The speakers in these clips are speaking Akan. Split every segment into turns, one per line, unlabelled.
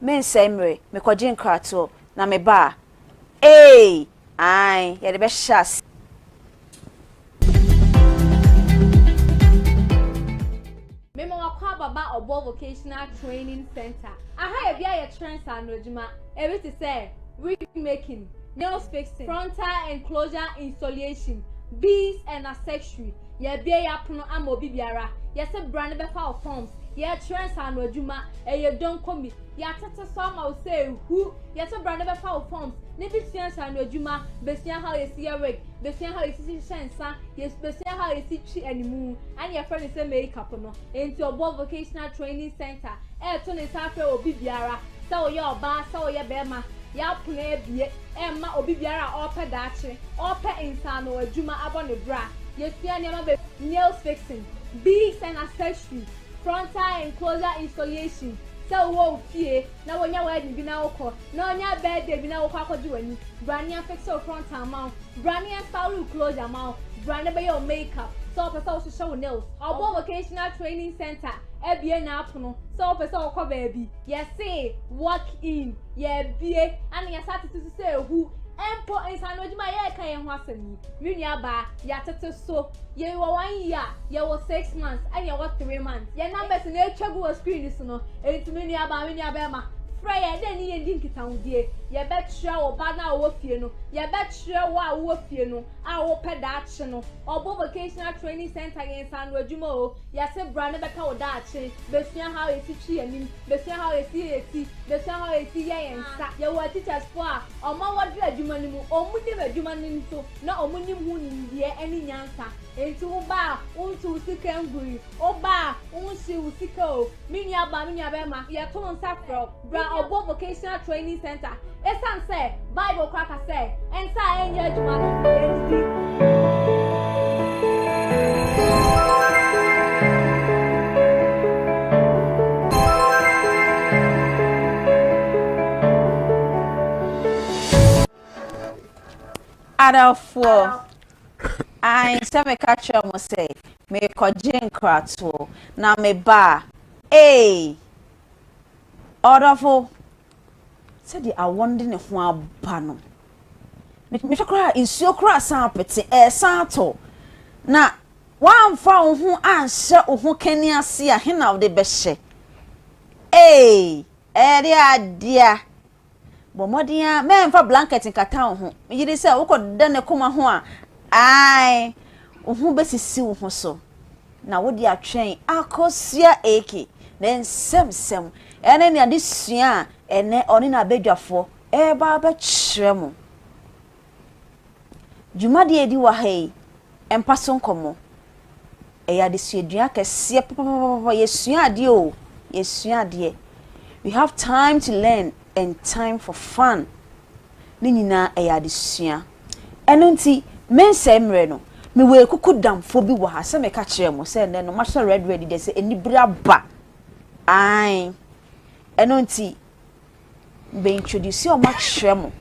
Mensɛe mmerɛ, mekɔgye nkratoɔ na meba a, eei, ae, yɛde bɛhyɛ ase.
Mema w'akwaaba ba Ɔbɔ Vocational Training Centre. Aha yɛ bea a yɛkyerɛ nsaano adwuma, ebi te sɛ wig making, nails fixing, frontal enclosure installation, beads and accessory. Yɛabue yɛn apono ama obi biara. Yɛse bra na bɛfa wo forms. Yɛkyerɛ nsaano adwuma, ɛyɛ donkomi. Yɛatete so ama wo sɛ hu. Yɛse bra na bɛfa wo forms na bi sua nsaano adwuma, besua how yɛsi yɛ wig, besua how yɛsi hyehyɛ nsa, besua how yɛsi twi animu, ɛne yɛfrɛ no sɛ makeup no. Enti Ɔboɔ Vocational Training Centre ɛreto ne nsa afrɛ obi biara, sɛ woyɛ ɔbaa, sɛ woyɛ bɛrima, yɛapono abue ɛrema obi biara a ɔrepɛ daakye, ɔrepɛ nsaano adwuma abɔ ne bra. Yɛsua nneɛma bebree, nails fixing, beads and accessory, frontal enclosure installation, sɛ wowɔ wo fie na wonya wedding bi na wokɔ, na wonya birthday bi na wokɔ akɔgye w'ani, bra na yɛmfixe wo frontal mma wo, bra na yɛnstyle wo clothes ama wo, bra na bɛyɛ wo makeup, sɛ wopɛ sɛ wohyehyɛ wo nails. Ɔbɔ Vocational Training Centre abue n'apono sɛ wopɛ sɛ wokɔ baabi, yɛse walk in, yɛabue, ɛna yɛsa tete so sɛ ehu, mpo nsaano adwuma a yɛreka yɛn ho asɛm yi, me nua baa, yɛatete so, yɛwɔ one year, yɛwɔ 6 months, ɛna yɛwɔ 3 months. Yɛn numbers na atwa gu wɔ screen so no, enti me nua baa, me nua bɛrima, frɛ yɛn dɛ ne yɛn di nkitahodie. Yɛbɛkyerɛ wo ba no a wɔwɔ fie no, yɛbɛkyerɛ wo a wowɔ fie no a wopɛ daakye no. Ɔbɔ Vocational Training Center, yɛn nsaano adwuma o. Yɛse bra ne bɛka wo daakye, besua how yɛsi twi anim, besua how yɛsi yɛ yɛ ti, besua how yɛsi yɛ yɛn nsa. Yɛwɔ teachers fo a ɔmo awɔdere adwuma no mu, ɔmo nim adwuma no nso na ɔmo nim ho nimdeɛ ne nyansa. Enti wo ba a, wonto wo sika ngui, wo ba a, wonhye wo sika o. Me nua baa, me nua bɛrima, yɛto nsa frɛ wo, bra Ɔbɔ Vocational Training Center. Esiane sɛ Bible koraa ka sɛ nsa a ɛnyɛ adwuma no, ɛnnidi.
Adɔfoɔ, ae, sɛ meka kyerɛ mo sɛ merekɔgye nkratoɔ na meba a, ei, ɔdɔfo, sɛdeɛ awɔ no de ne ho aba no, mehwɛ koraa nsuo koraa san apete, ɛresan atɔ, na woamfa wo ho anhyɛ wo ho kani ase a, he na wode bɛhyɛ? Ei, ɛyɛ adeɛ. Bɔ mmɔden ara mɛmfa blanket nkata wo ho. Megye di sɛ wokɔdeda ne koma ho a, ae, wo ho bɛsisi wo ho so na wode atwɛn akɔsua AK ne nsɛmsɛm ɛne ne adesua a ɛnɛ ɔne n'abadwafoɔ ɛreba abɛkyerɛ mo. Dwumadie a ɛdi wɔ ha yi, mpa so nkɔmmɔ. Ɛyɛ adesuadua kɛseɛ papapapa. Yɛsua adeɛ o, yɛsua adeɛ. We have time to learn and time for fun. Ne nyinaa ɛyɛ adesua. Ɛno nti, mensɛe mmerɛ no, mewɔ ekuku damfoɔ bi wɔ ha sɛ meka kyerɛɛ mo sɛ ɛnnɛ no mahyɛ red red deɛ sɛ anibere aba. Ae. Ɛno nti, mebɛ introduce wɔn akyerɛ mo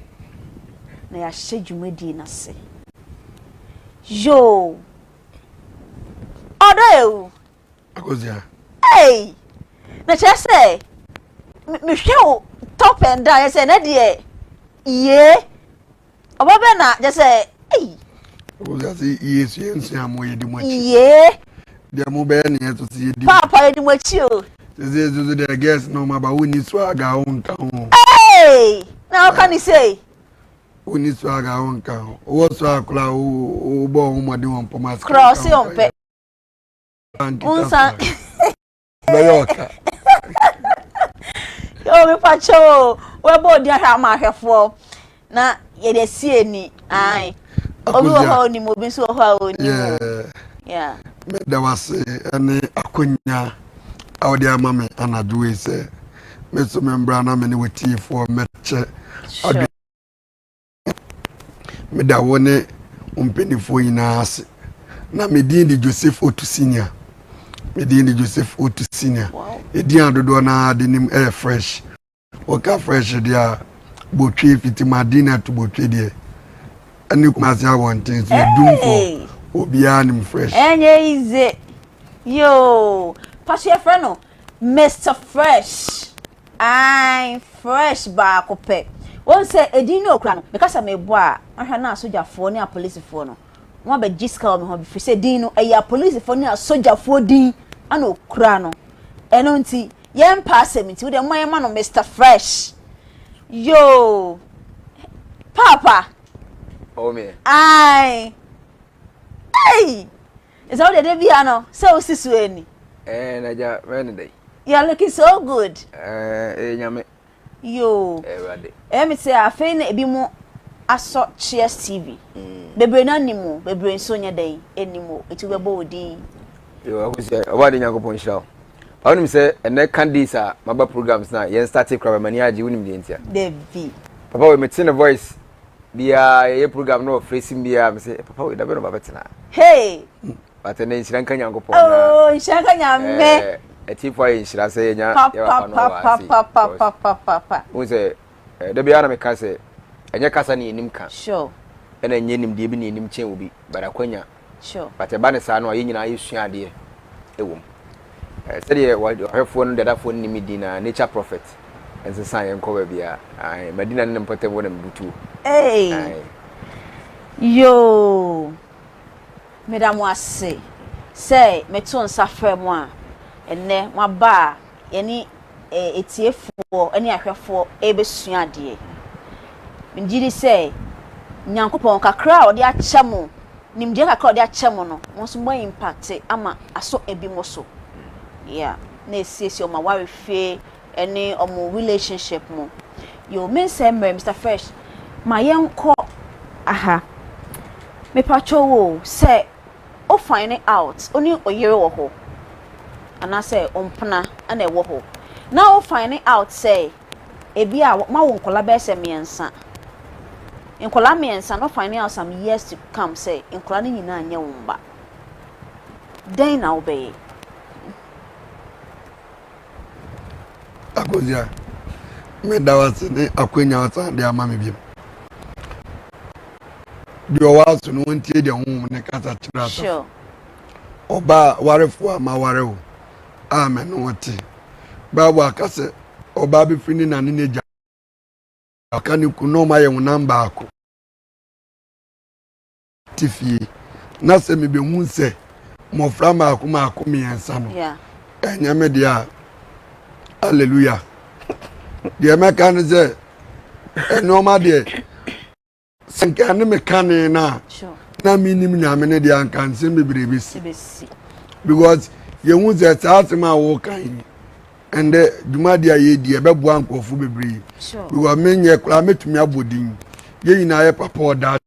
na yɛahyɛ dwumadie no ase. Yoo! Ɔdɔ ewu.
Akosia.
Hey! Na kyerɛ sɛ mehwɛ wo top and down yɛ sɛ ɛnɛ deɛ yie ɔba bɛ na kyerɛ sɛ ei.
Akosia sɛ yie sua nsua mo yɛ di mo akyi.
Yie.
Deɛ mo bɛyɛ ne yɛ so sɛ yɛ di.
Paapa yɛ di mo akyi o.
Sɛ sɛ so deɛ girls na ɔmo aba wo ni swag a wo nka ho.
Hey! Na ɔka ne sei.
Wo ni swag a wo nka ho. Wowɔ swag koraa wo bɔ wo mmɔden wɔ mpɔm ase.
Koraa ɔse ɔmpɛ. Nsa.
Bɛyɛ ɔka.
Yo, mepa kyɛw o. Wobɛbɔ odi ahwɛ ama ahwɛfoɔ na yɛde asi ani. Ae. Obi wɔ hɔ a onim, obi nso wɔ hɔ a onim o. Yeah.
Meda wase ne akonya a wode ama me anadwo yi sɛ me so membra na me ne w'atiefoɔ mmɛkyɛ adwene. Meda wo ne wo mpanimfoɔ nyinaa ase. Na me din de Joseph Otu Senior. Me din de Joseph Otu Senior. Edin a dodoɔ no ara de nim yɛ Fresh. Wɔka Fresh deɛ a, Botwe fiti Madina to Botwe deɛ, ɛne Kumasi abɔnten so Adumfoɔ, obiara nim Fresh.
Ɛnyɛ easy. Yoo. Paso yɛfrɛ no Mr. Fresh. Ae, Fresh baako pɛ. Wohu sɛ edin no a okura no, meka sɛ mebɔ a, ahwɛ na asogyafoɔ ne apolisifoɔ no, wɔabɛgye sika wɔ me hɔ ɛfiri sɛ din no, ɛyɛ apolisifoɔ ne asogyafoɔ din na okura no. Ɛno nti, yɛmpa asɛm nti, wo deɛ momma yɛmma no Mister Fresh. Yoo! Paapa!
Oh, me.
Ae! Ei! Ɛsɛ wo deɛ da bia no, sɛ wosi so ani.
Eh, na gya, mɛyɛ ne dɛn?
You are looking so good.
Eh, eh, nyame.
Yoo.
Awurade.
Ɛyɛ me sɛ afei na ebi mo asɔ Cheers TV. Mm. Bebree no anim o, bebree nso nyɛ dɛn anim o. Eti wobɛbɔ wo din.
Yoo, akosi ɔba de Nyankopɔn nhyira wo. Ba wonim sɛ ɛnɛ ka days a maba programs na yɛn start kora ba m'ani agye wonim deɛ ntia.
Dabi.
Papa wei mete ne voice biara yɛyɛ program na ɔfrɛ sim biara me sɛ papa wei dabe na ɔba bɛtena.
Hey!
But ɛnɛ nhyira nka Nyankopɔn na.
Oh, nhyira nka Nyame.
Eh, atiefo ayɛ nhyira sɛ yɛnya yɛ papa no wɔ ase.
Papapapapapapa.
Wohu sɛ eh, da biara na meka sɛ ɛnyɛ kasa ne yɛnim ka.
Sure.
Ɛna ɛnyɛ nimdeɛ bi ne yɛnim kyɛn obi, but akwanya.
Sure.
But ɛba ne saa no a yɛn nyinaa yɛsua adeɛ ɛwɔ mu. Eh, sɛdeɛ ɔhwɛfoɔ no dadafoɔ no nim din na nature prophet nsesa yɛn kɔ baabi a Madina ne ne mpɔtam wɔ na mebutuo.
Hey. Yoo. Meda mo ase sɛ meto nsa frɛ mo a ɛnnɛ moaba a yɛne atiefoɔ ne ahwɛfoɔ rebɛsua adeɛ. Megye di sɛ Nyankopɔn kakra a ɔde akyɛ mo, nimdeɛ kakra a ɔde akyɛ mo no, mo nso mo impacte ama asɔ ebinom so. Yeah, na esiesie wɔn awarefie ne wɔn relationship mu. Yo, me nsɛm mmerɛ, Mister Fresh, ma yɛnkɔ aha. Mepakyɛw o, sɛ wo find out, wo ne wo yere wɔ hɔ, anaasɛ wo mpena na ɛwɔ hɔ, na wo find out sɛ ebi a moawo nkwadaa bɛyɛ sɛ mmiɛnsa, nkwadaa mmiɛnsa na wo find out some years to come sɛ nkwadaa no nyinaa nyɛ wo mma, dɛn na wobɛyɛ?
Akosua, meda wo ase ne akwanya a wosan de ama me bio. Deɛ ɔwɔ aso no wɔntie deɛ honhom ne kasa kyerɛ asafo. Ɔbaa warefoɔ a maware wo a me ne wo te. Bible aka sɛ ɔbaa bɛfiri ne na ne n'agya aka ne kunu na ɔma yɛ honam baako. te fie na sɛ mebɛhu sɛ mmɔfra mmaako mmaako mmiɛnsa no ɛnyɛ me deɛ a aleluya deɛ mɛka ne sɛ nneɛma deɛ sɛ nka ne me kane no a na menim nyame no deɛ anka nsɛm bebree bɛsi because yɛhu sɛ saa asɛm a wɔka yi ɛndɛ dwumadi a yɛredi ɛbɛboa nkurɔfo bebree because menyɛ koraa mɛtumi abɔ din yɛn nyinaa yɛ papa ɔdaa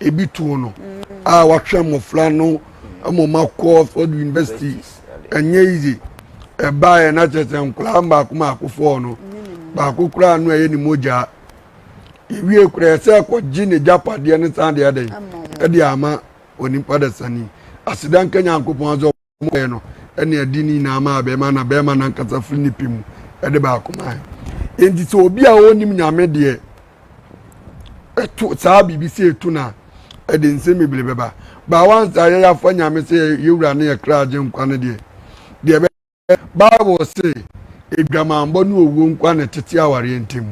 ebi too no a wahwɛ mmɔfra no ama wɔn akɔ Oxford University ɛnyɛ easy ɛbaeɛ na kyerɛ sɛ nkwadaa mmaako mmaako fɔɔ no baako koraa no ɛyɛ ne mogya ewie koraa ɛsɛ ɛkɔgye ne gyapadeɛ ne san deɛ ɛdɛn ɛde ama onipa dasani aseda nka Nyankopɔn sɛ wɔyɛ no ɛna ɛde ne nyinaa maa bɛrima na bɛrima no ankasa firi ne pɛ mu ɛde baako maa nti sɛ obi a ɔnim nyame deɛ ɛto saa biribi sɛ ɛtu no a ɛde nsɛm bebree bɛba baa wansa yɛyɛ afa nyame sɛ yɛwura ne yɛ kra agye nkwa no deɛ deɛ Bible se adwamammɔ ne owuo nkoa na ɛtete awareɛ ntam.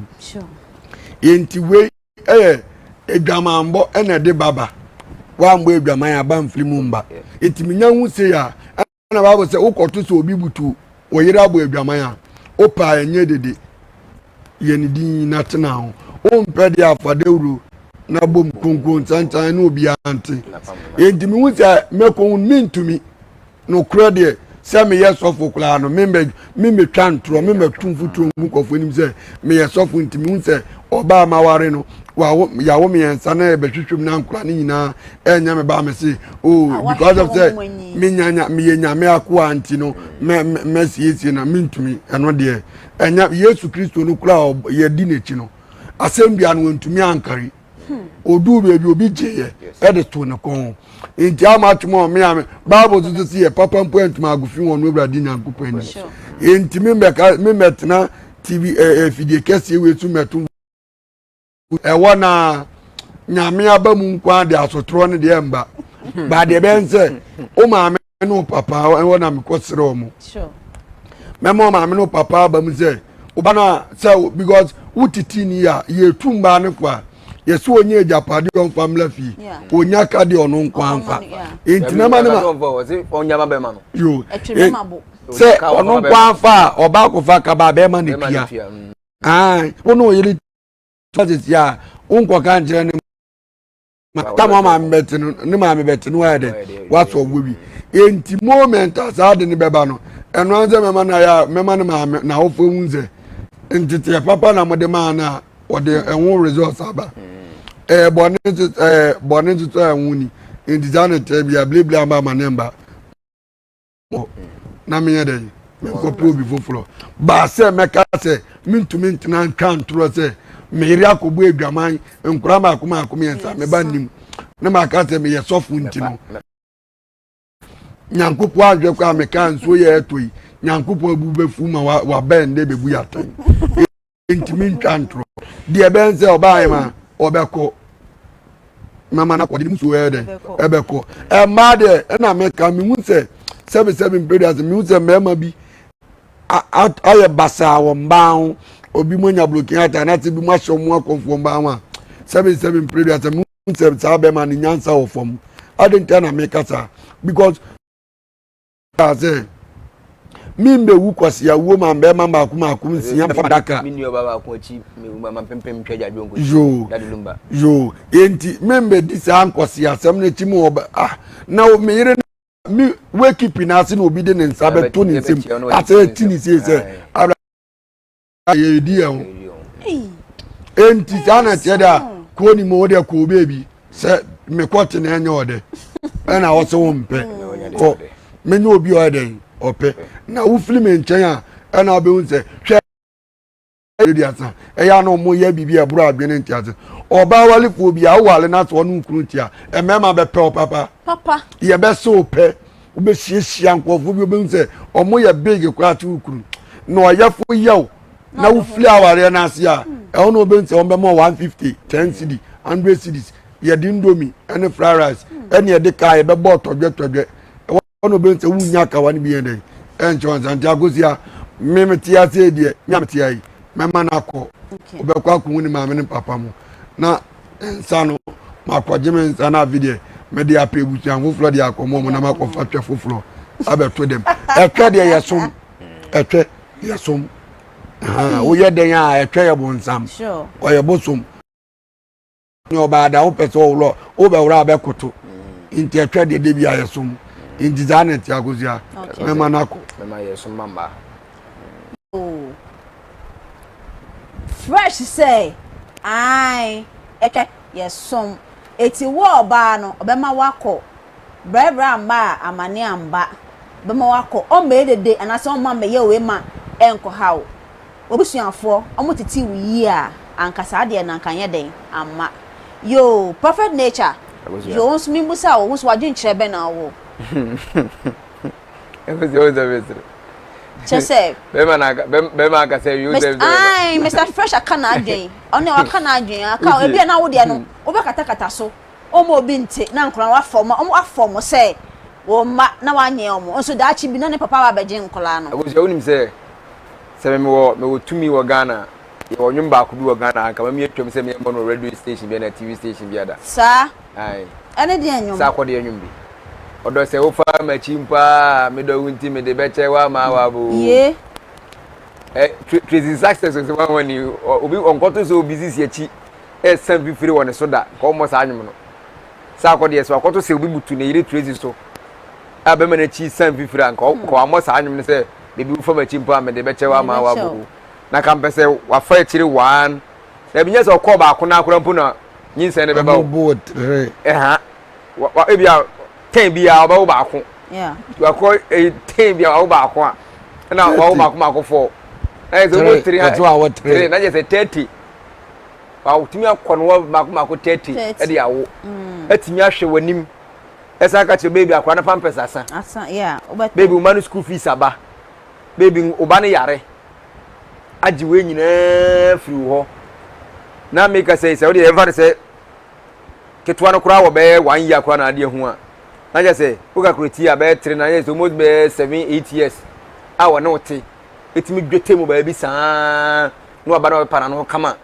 Enti wei yɛ adwamammɔ na ɛde baba. Woammɔ adwaman aba mfiri mu mba. Enti menya hu sei a, ɛna Bible sɛ wokɔto sɛ obi butu wo yere abɔ adwaman a, wopɛ a ɛnyɛ dede. Yɛ ne din na tena ho. Wompɛ deɛ afa dawuro na bom konko nsansan ne obiara nte. Enti mehu sɛ mɛkɔ hu mentumi. Nokorɛ deɛ, sɛ meyɛ sɔfo koraa no, memmɛ memmɛtwa ntorɔ, memmɛto mfuturo ngu nkurɔfoɔ anim sɛ meyɛ sɔfo nti mehu sɛ ɔbaa maware no, wawo yɛawo mmiɛnsa na yɛbɛhwehwɛ mu na nkora no nyinaa ɛnyɛ me ba me se oh because of sɛ menya nya meyɛ nyame akoa nti no mɛ mɛsiesie na mentumi ɛno deɛ ɛnyɛ Yesu Kristo no koraa yɛdi n'akyi no asɛnnua no wɔntumi ankari. oduu baabi obi gyeeɛ ɛde too ne kɔn nti ama atwom a ɔme ame bible nso sɛ yɛ papa mpo antumi ago fi wɔn awurade nyankopɔn anim nti membɛka membɛtena tv ɛɛ fidie kɛseɛ wei so mɛto ɛwɔ na nyame aba mu nko ara de asotorɔ no deɛ mba ba deɛ bɛn sɛ wo maame ne wo papa ɛwɔ na mekɔ serɛ ɔmo mɛma wo maame ne wo papa aba mu sɛ. Woba no a sɛ because wotete ni a yɛtu mmaa no fo a yɛsɛ ɔnyɛ agyapadeɛ ɔmfa mmra fie ɔnya ka deɛ ɔno nko amfa nti mɛma no
ma
yo sɛ ɔno nko amfa a ɔba akɔfa kaba bɛrima ne tua wo ne ɔyere sisi a wonkɔka nkyerɛ ne ma tam a maame bɛte no ne maame bɛte no ayɛ dɛ wasɔ ɔwɔ bi enti moment a saa de ne bɛba no ɛno ara sɛ mɛma no ayɛ a mɛma ne maame n'awofo ehu sɛ nteteɛ papa na mode maa no a wɔde ɛho results aba ɛyɛ bɔne ɛɛ bɔne nso a ɛho ni nti saa na ɛtɛ bi a bilebile amba ama ne mba. hɔ na menyɛ dɛn menkɔpɛ obi foforɔ baa sɛ mɛka sɛ mentumi ntena ntwa ntorɔ sɛ meyere akɔbɔ adwaman nkora maako maako mmiɛnsa meba nnim na maka sɛ meyɛ sɔfo nti no nyankopɔn ahwɛ kɔ a meka nsuo yɛ ɛtɔ yi nyankopɔn abu bɛfu ma wabɛn dɛ bɛbu yɛ atɛn ntumi ntwa ntorɔ deɛ ɛbɛn sɛ ɔbaa yɛ ma ɔbɛkɔ mɛma no akɔde ne musuo ɛyɛ dɛ ɛbɛkɔ ɛmmaa deɛ ɛna mɛka mehu sɛ sɛbisɛbi mpere ase mehu sɛ mmarima bi ayɛ basaa wɔ mmaa ho obi mu anya broken heart anaasɛ bi mu ahyɛ wɔn akɔmfoɔ mmaa ho a sɛbisɛbi mpere ase mehu sɛ saa bɛrima no nyansa wɔ fam adi nti na meka saa because. kaa sɛ membɛwu kwaseawuo ma mbɛɛma mmaako mmaako nsia mfa adaka yoo yoo enti membɛdi saa nkwaseasɛm no akyi mu ɔbɛ ah na me yere me wakeep n'ase na obi de ne nsa bɛto ne nsam asɛ ɛti ne sie sɛ abra yɛdi yɛn ho enti saa na ɛteɛ dɛ a kɔɔ ni mu wode kɔɔ baabi sɛ mekɔ te na ɛnyɛ ɔdɛ ɛna ɔsɛ wo mpɛ kɔ menyɛ obi ɔyɛ dɛn ɔpɛ na wofiri me nkyɛn a ɛna wobɛhu sɛ hwɛ aduasa ɛyɛ ana ɔmo yɛ biribi a ɛboro adwene nte ase ɔbaa walefoɔ bi a wowale no asɛ ɔne okunu te a mmarima bɛpɛ wo papa yɛbɛsɛ wo pɛ wobɛhyiahyia nkurɔfoɔ bi wobɛhu sɛ ɔmo yɛ big koraa te wo kunu na ɔyɛfo yɛw na wofiri awareɛ no ase a ɛhɔ na wobɛhu sɛ wɔbɛma 150 10 cedi 100 cedis yɛde indomie ɛne fried rice ɛne yɛde kaa yɛbɛbɔ tɔdwɛ tɔdwɛ ɛhɔ na wobɛhu sɛ wonya akawa no bi yɛn dɛn ɛnkyɛ wɔn nsa nti akosia me mete ase deɛ me a mete ayi mɛma no akɔ wobɛkɔ akɔhu ne maame ne papa mu na nsa no makɔgye me nsa no afe deɛ mede apɛ abusua foforɔ de akɔmɔ mu na makɔfa twɛ foforɔ abɛto dɛm ɛtwɛ deɛ yɛsom ɛtwɛ yɛsom woyɛ dɛn a ɛtwɛ yɛ bonsam ɔyɛ bosom ne ɔbaa da wopɛ sɛ ɔworɔ wobɛworɔ a bɛkoto nti ɛtwɛ deɛ de bi a yɛsom nti saa na ɛte akosua mɛma no akɔ
mɛma yɛsom ma mmaa
Fresh sɛ, Ae, ɛtwɛ, yɛsom. Eti wo ɔbaa no, ɔbɛma woakɔ. Brɛbrɛ amma a, amane amba. Ɔbɛma woakɔ. Ɔmmɛyɛ dede anaasɛ ɔmma mmɛyɛ wei ma ɛnkɔha wo. W'abusuafoɔ, wɔtetee wo yie a, anka saa deɛ no anka anyɛ dɛn amma. Yoo, Prophet Nature, yoo, wo nso memmusa wo, wo nso w'adwenkyerɛ bɛn na wowɔ?
Ɛfɛ sɛ mesere.
Kyɛ sɛ.
Bɛrima na aka bɛrima aka sɛ wi sɛ.
Ayi Mr Fresh aka n'adwen ɔne waka n'adwen aka ebi a na wo deɛ no wobɛkatakata so ɔmo obi nte na nkɔla wafɔ ɔmo ɔmo afɔ ɔmo sɛ wɔn mma na wanyɛ ɔmo nso daakye bi na ne papa ba abɛgye nkɔla no.
Abusua wonim sɛ sɛ me mewɔ mewɔ tumi wɔ Ghana yɛwɔ nnwom baako bi wɔ Ghana anka mami atwam sɛ meyɛ mmɔ no radio station bi na TV station bi ada.
Saa.
Ae.
Ɛne deɛ nnwom.
Sɛ akɔdeɛ nnwom bi. Ɔdɔ sɛ wofa m'akyi mpo a medɔ wo nti mede bɛkyɛ wo ama wabo.
Yee.
Ɛ Tracy Success sɛ wɔn wɔn ni obi ɔnkɔto sɛ obi sisi akyi ɛsan fifiri wɔ ne so da nka ɔmmɔ saa nnwom no. Sɛ akɔdeɛ sɛ wakɔto sɛ obi butu ne yere Tracy so a bɛma n'akyi san fifiri a nka wammɔ saa nnwom no sɛ bebi wofa m'akyi mpo a mede bɛkyɛ wo ama wabo. Na ka mpɛ sɛ wafa akyire one na ebi nyɛ sɛ ɔkɔɔ baako na akora mpo na nyinsɛn no bɛba o.
Ɔmo bo tere.
Ɛha wa wa ebi a ten bi a ɔbɛwo baako. Wakɔ eyi ten bi a wawo baako a ɛna wawo baako baako fɔ. Na yɛ sɛ ɔmo tiri
ha
tiri na yɛ sɛ 30. Watumi akɔ no wɔ baako baako 30 ɛde awo. Atumi ahwɛ w'anim. Ɛsan ka kyerɛ baby akora no pampers asa.
Asa yeah.
Baby wo ma no school fees aba. Baby wo ba no yare. Agye wei nyinaa firi wo hɔ. Na meka sɛ sɛ wode yɛmfa no sɛ ketewa no koraa wɔ bɛyɛ one year koraa na adeɛ ho a na kyerɛ sɛ wo calculate a bɛyɛ three na yɛ sɛ almost bɛyɛ 7 8 years a wɔne wo te. ɛtumi dwete mu baabi saa na waba na ɔbɛpa n'ano kama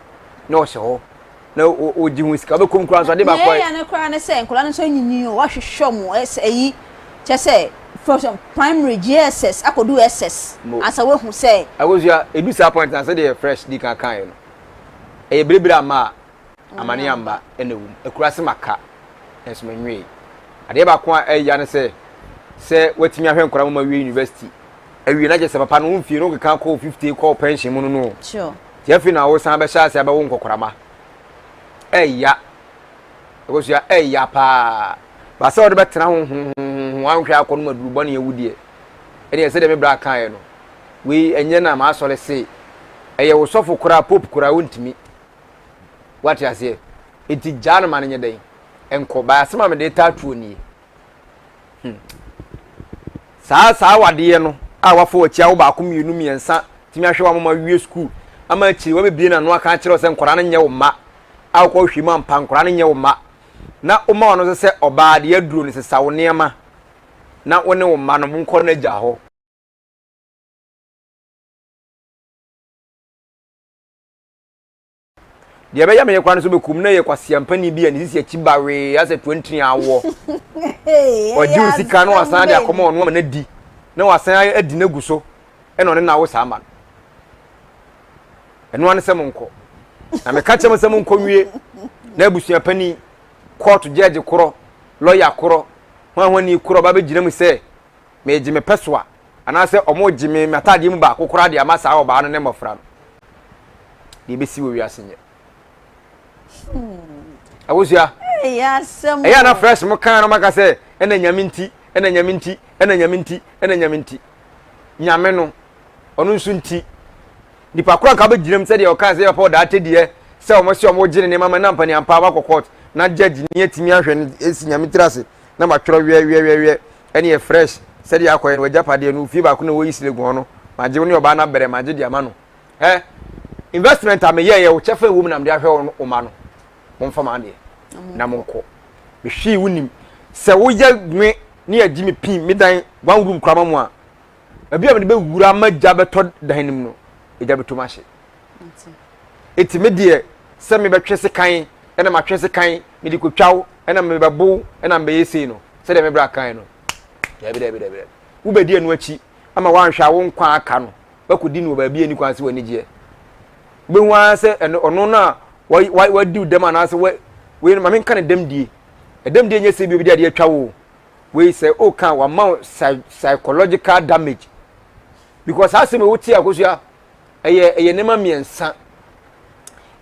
na ɔhyɛ hɔ na ɔgye ho sika ɔbɛkɔm koraa nso ade baako
a. Nea ɛyɛ no koraa ne sɛ nkwadaa no nso anyinyin o wahwehwɛ wɔn ɛsɛ ayi kyɛ sɛ from primary JSS akɔdu SS ansa wahu sɛ.
Akosua edu saa point na sɛdeɛ fresh di kan kan yɛ no ɛyɛ berebere ama a amane amba ɛna ɛwom akura se maka nso menwee adeɛ baako a ɛya ne sɛ sɛ watumi ahwɛ nkwadaa mu ma wie university awie na kyerɛ sɛ papa no wo mfie no keka kɔɔ 50 kɔɔ pension mu no no
sure
nti afei na wosan bɛhyɛ ase abɛwo nkɔkorama ɛya ɛkɔsua ɛya paa baasa wɔde bɛtena ho ho anhwɛ akɔ no maduru bɔne awu deɛ ɛneɛ sɛdeɛ me bra kaeɛ no wei ɛnyɛ na maasɔre se ɛyɛ wo sɔfo koraa pope koraa wontumi wate aseɛ enti gyaa no ma no nyɛ dɛn ɛnkɔ baa asɛm a mede taa tuo nie hmm. saa saa wadeɛ no a wafa wakyi awo baako mmienu mmiɛnsa tumi ahwɛ wɔn ama wie sukuu ama akyiri wabɛbie n'ano aka akyerɛ sɛ nkwadaa no nyɛ wo mma a wokɔ hwɛ mu ampa nkwadaa no nyɛ wo mma na woma wɔn nso sɛ ɔbaa deɛ aduro no sesa wo nneɛma na wo ne wo mma no monkɔ n'agya hɔ. Deɛ ɛbɛyɛ me koraa no sɛ bɛkum na yɛ kwaseampani bi a ne sisi akyi bawee asɛ tuantini awoɔ. Ɔgye wo sika na wasan de akɔma ɔno ama no adi na wasan adi no agu so ɛna ɔne no awo saa ma no. Ɛno ara ne sɛ monkɔ. Na meka kyerɛ mo sɛ monkɔ nwie na abusua panin, kɔɔto gyɛɛgye korɔ, lɔya korɔ, hwanhwani korɔ ba bɛgyina mu sɛ megye me pɛ so a anaasɛ wɔregye me m'ataadeɛ mu baako koraa de ama saa ɔbaa no ne mmɔfra no deɛ ɛbɛsi wɔ wiase nyɛ awosua ɛyɛ ana fresh mo kan no maka sɛ ɛna nyame nti ɛna nyame nti ɛna nyame nti ɛna nyame nti nyame no ɔno nso nti nipa koro anka bɛgyina mu sɛdeɛ ɔkaa sɛ yɛpɛ ɔdaa tɛdeɛ sɛ wɔn sɛ wɔn gye ne nneɛma ma na mpani ampa wakɔ court na judge ni atumi ahwɛ no esi nyame tiri ase na matwerɛ wiɛwiɛwiɛ ɛne yɛ fresh sɛdeɛ akɔyɛ no wagyapadeɛ no fie baako na ɛwɔ East Legon no magye wo ne ɔbaa no abrɛ magye de ama no ɛ investment a meyɛɛ yɛ wo kyɛfa ɛwɔ mu na mede ahwɛ wo ma no momfa ma adeɛ na monkɔ mehwee wonim sɛ woyɛ nwe ne yɛgye me pin me dan one room koraa ma mu a baabi a mede bɛwura ma gya bɛtɔ dan no mu no ɛgya bɛtɔ mu ahye Eti me deɛ sɛ mebɛtwe sekan ɛna matwe sekan mede kotwa wo ɛna mebɛbo wo ɛna mebɛyɛ sei no sɛdeɛ me bra kan no daabi daabi daabi daabi wobɛdi ɛno akyi ama woanhwɛ a wo nkwa aka no wakɔdi no wɔ baabi a ɛni kwan sɛ w'ani gyeɛ wobɛhu ara sɛ ɛno ɔno no a wadi wo dɛm anaasɛ wei no ma menka ne dɛm die ɛdɛm die nyɛ sɛ bi obi de adeɛ atwa wo wei sɛ woka wama wo psychological damage because saa asɛm wote akosua ɛyɛ ɛyɛ nneɛma mmiɛnsa